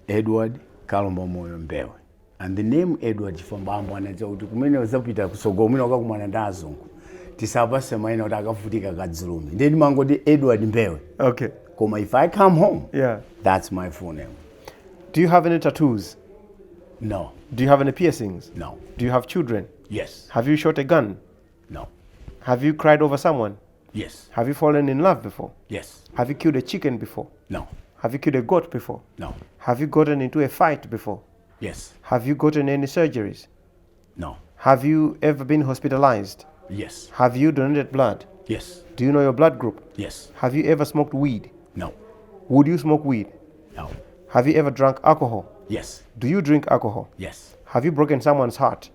Edward Kalumbamoyo Mbewe. And the name Edward chifukwa bambo anadziwa kuti kumene uzapita kutsogolo mwina ukakumana ndi azungu, tisapase mayina kuti akavutika kadzulume, ndiye ndimangoti Edward Mbewe. Koma if I come home, that's my full name. Do you have any tattoos? No. Do you have any piercings? No. Do you have children? Yes. Have you shot a gun? No. Have you cried over someone? Yes. Have you fallen in love before? Yes. Have you killed a chicken before? No. Have you killed a goat before? No. Have you gotten into a fight before? Yes. Have you gotten any surgeries? No. Have you ever been hospitalized? Yes. Have you donated blood? Yes. Do you know your blood group? Yes. Have you ever smoked weed? No. Would you smoke weed? No. Have you ever drunk alcohol? Yes. Do you drink alcohol? Yes. Have you broken someone's heart?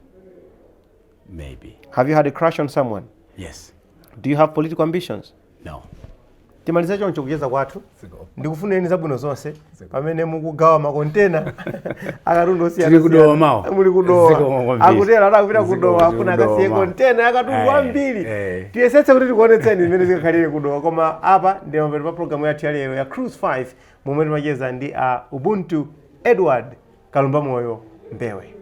Maybe. Have you had a crush on someone? Yes. Do you have political ambitions? No. Timalize choncho kucheza kwathu. Ndikufunireni zabwino zonse pamene mukugawa makontena akatundu. Tili kudowa mawa. Muli kudowa. Zikomo kwambiri. Akutera adakupita Zikomo, kudowa, afuna tili kudowa akasiye mawa. kontena yakatundu ambiri. Tiyesetse kuti tikuonetseni zimene zikakhalire kudowa, koma apa ndi mapeto pa programu yathu yalero ya Cruise 5, momwe timacheza ndi a Ubuntu Edward Kalumbamoyo Mbewe.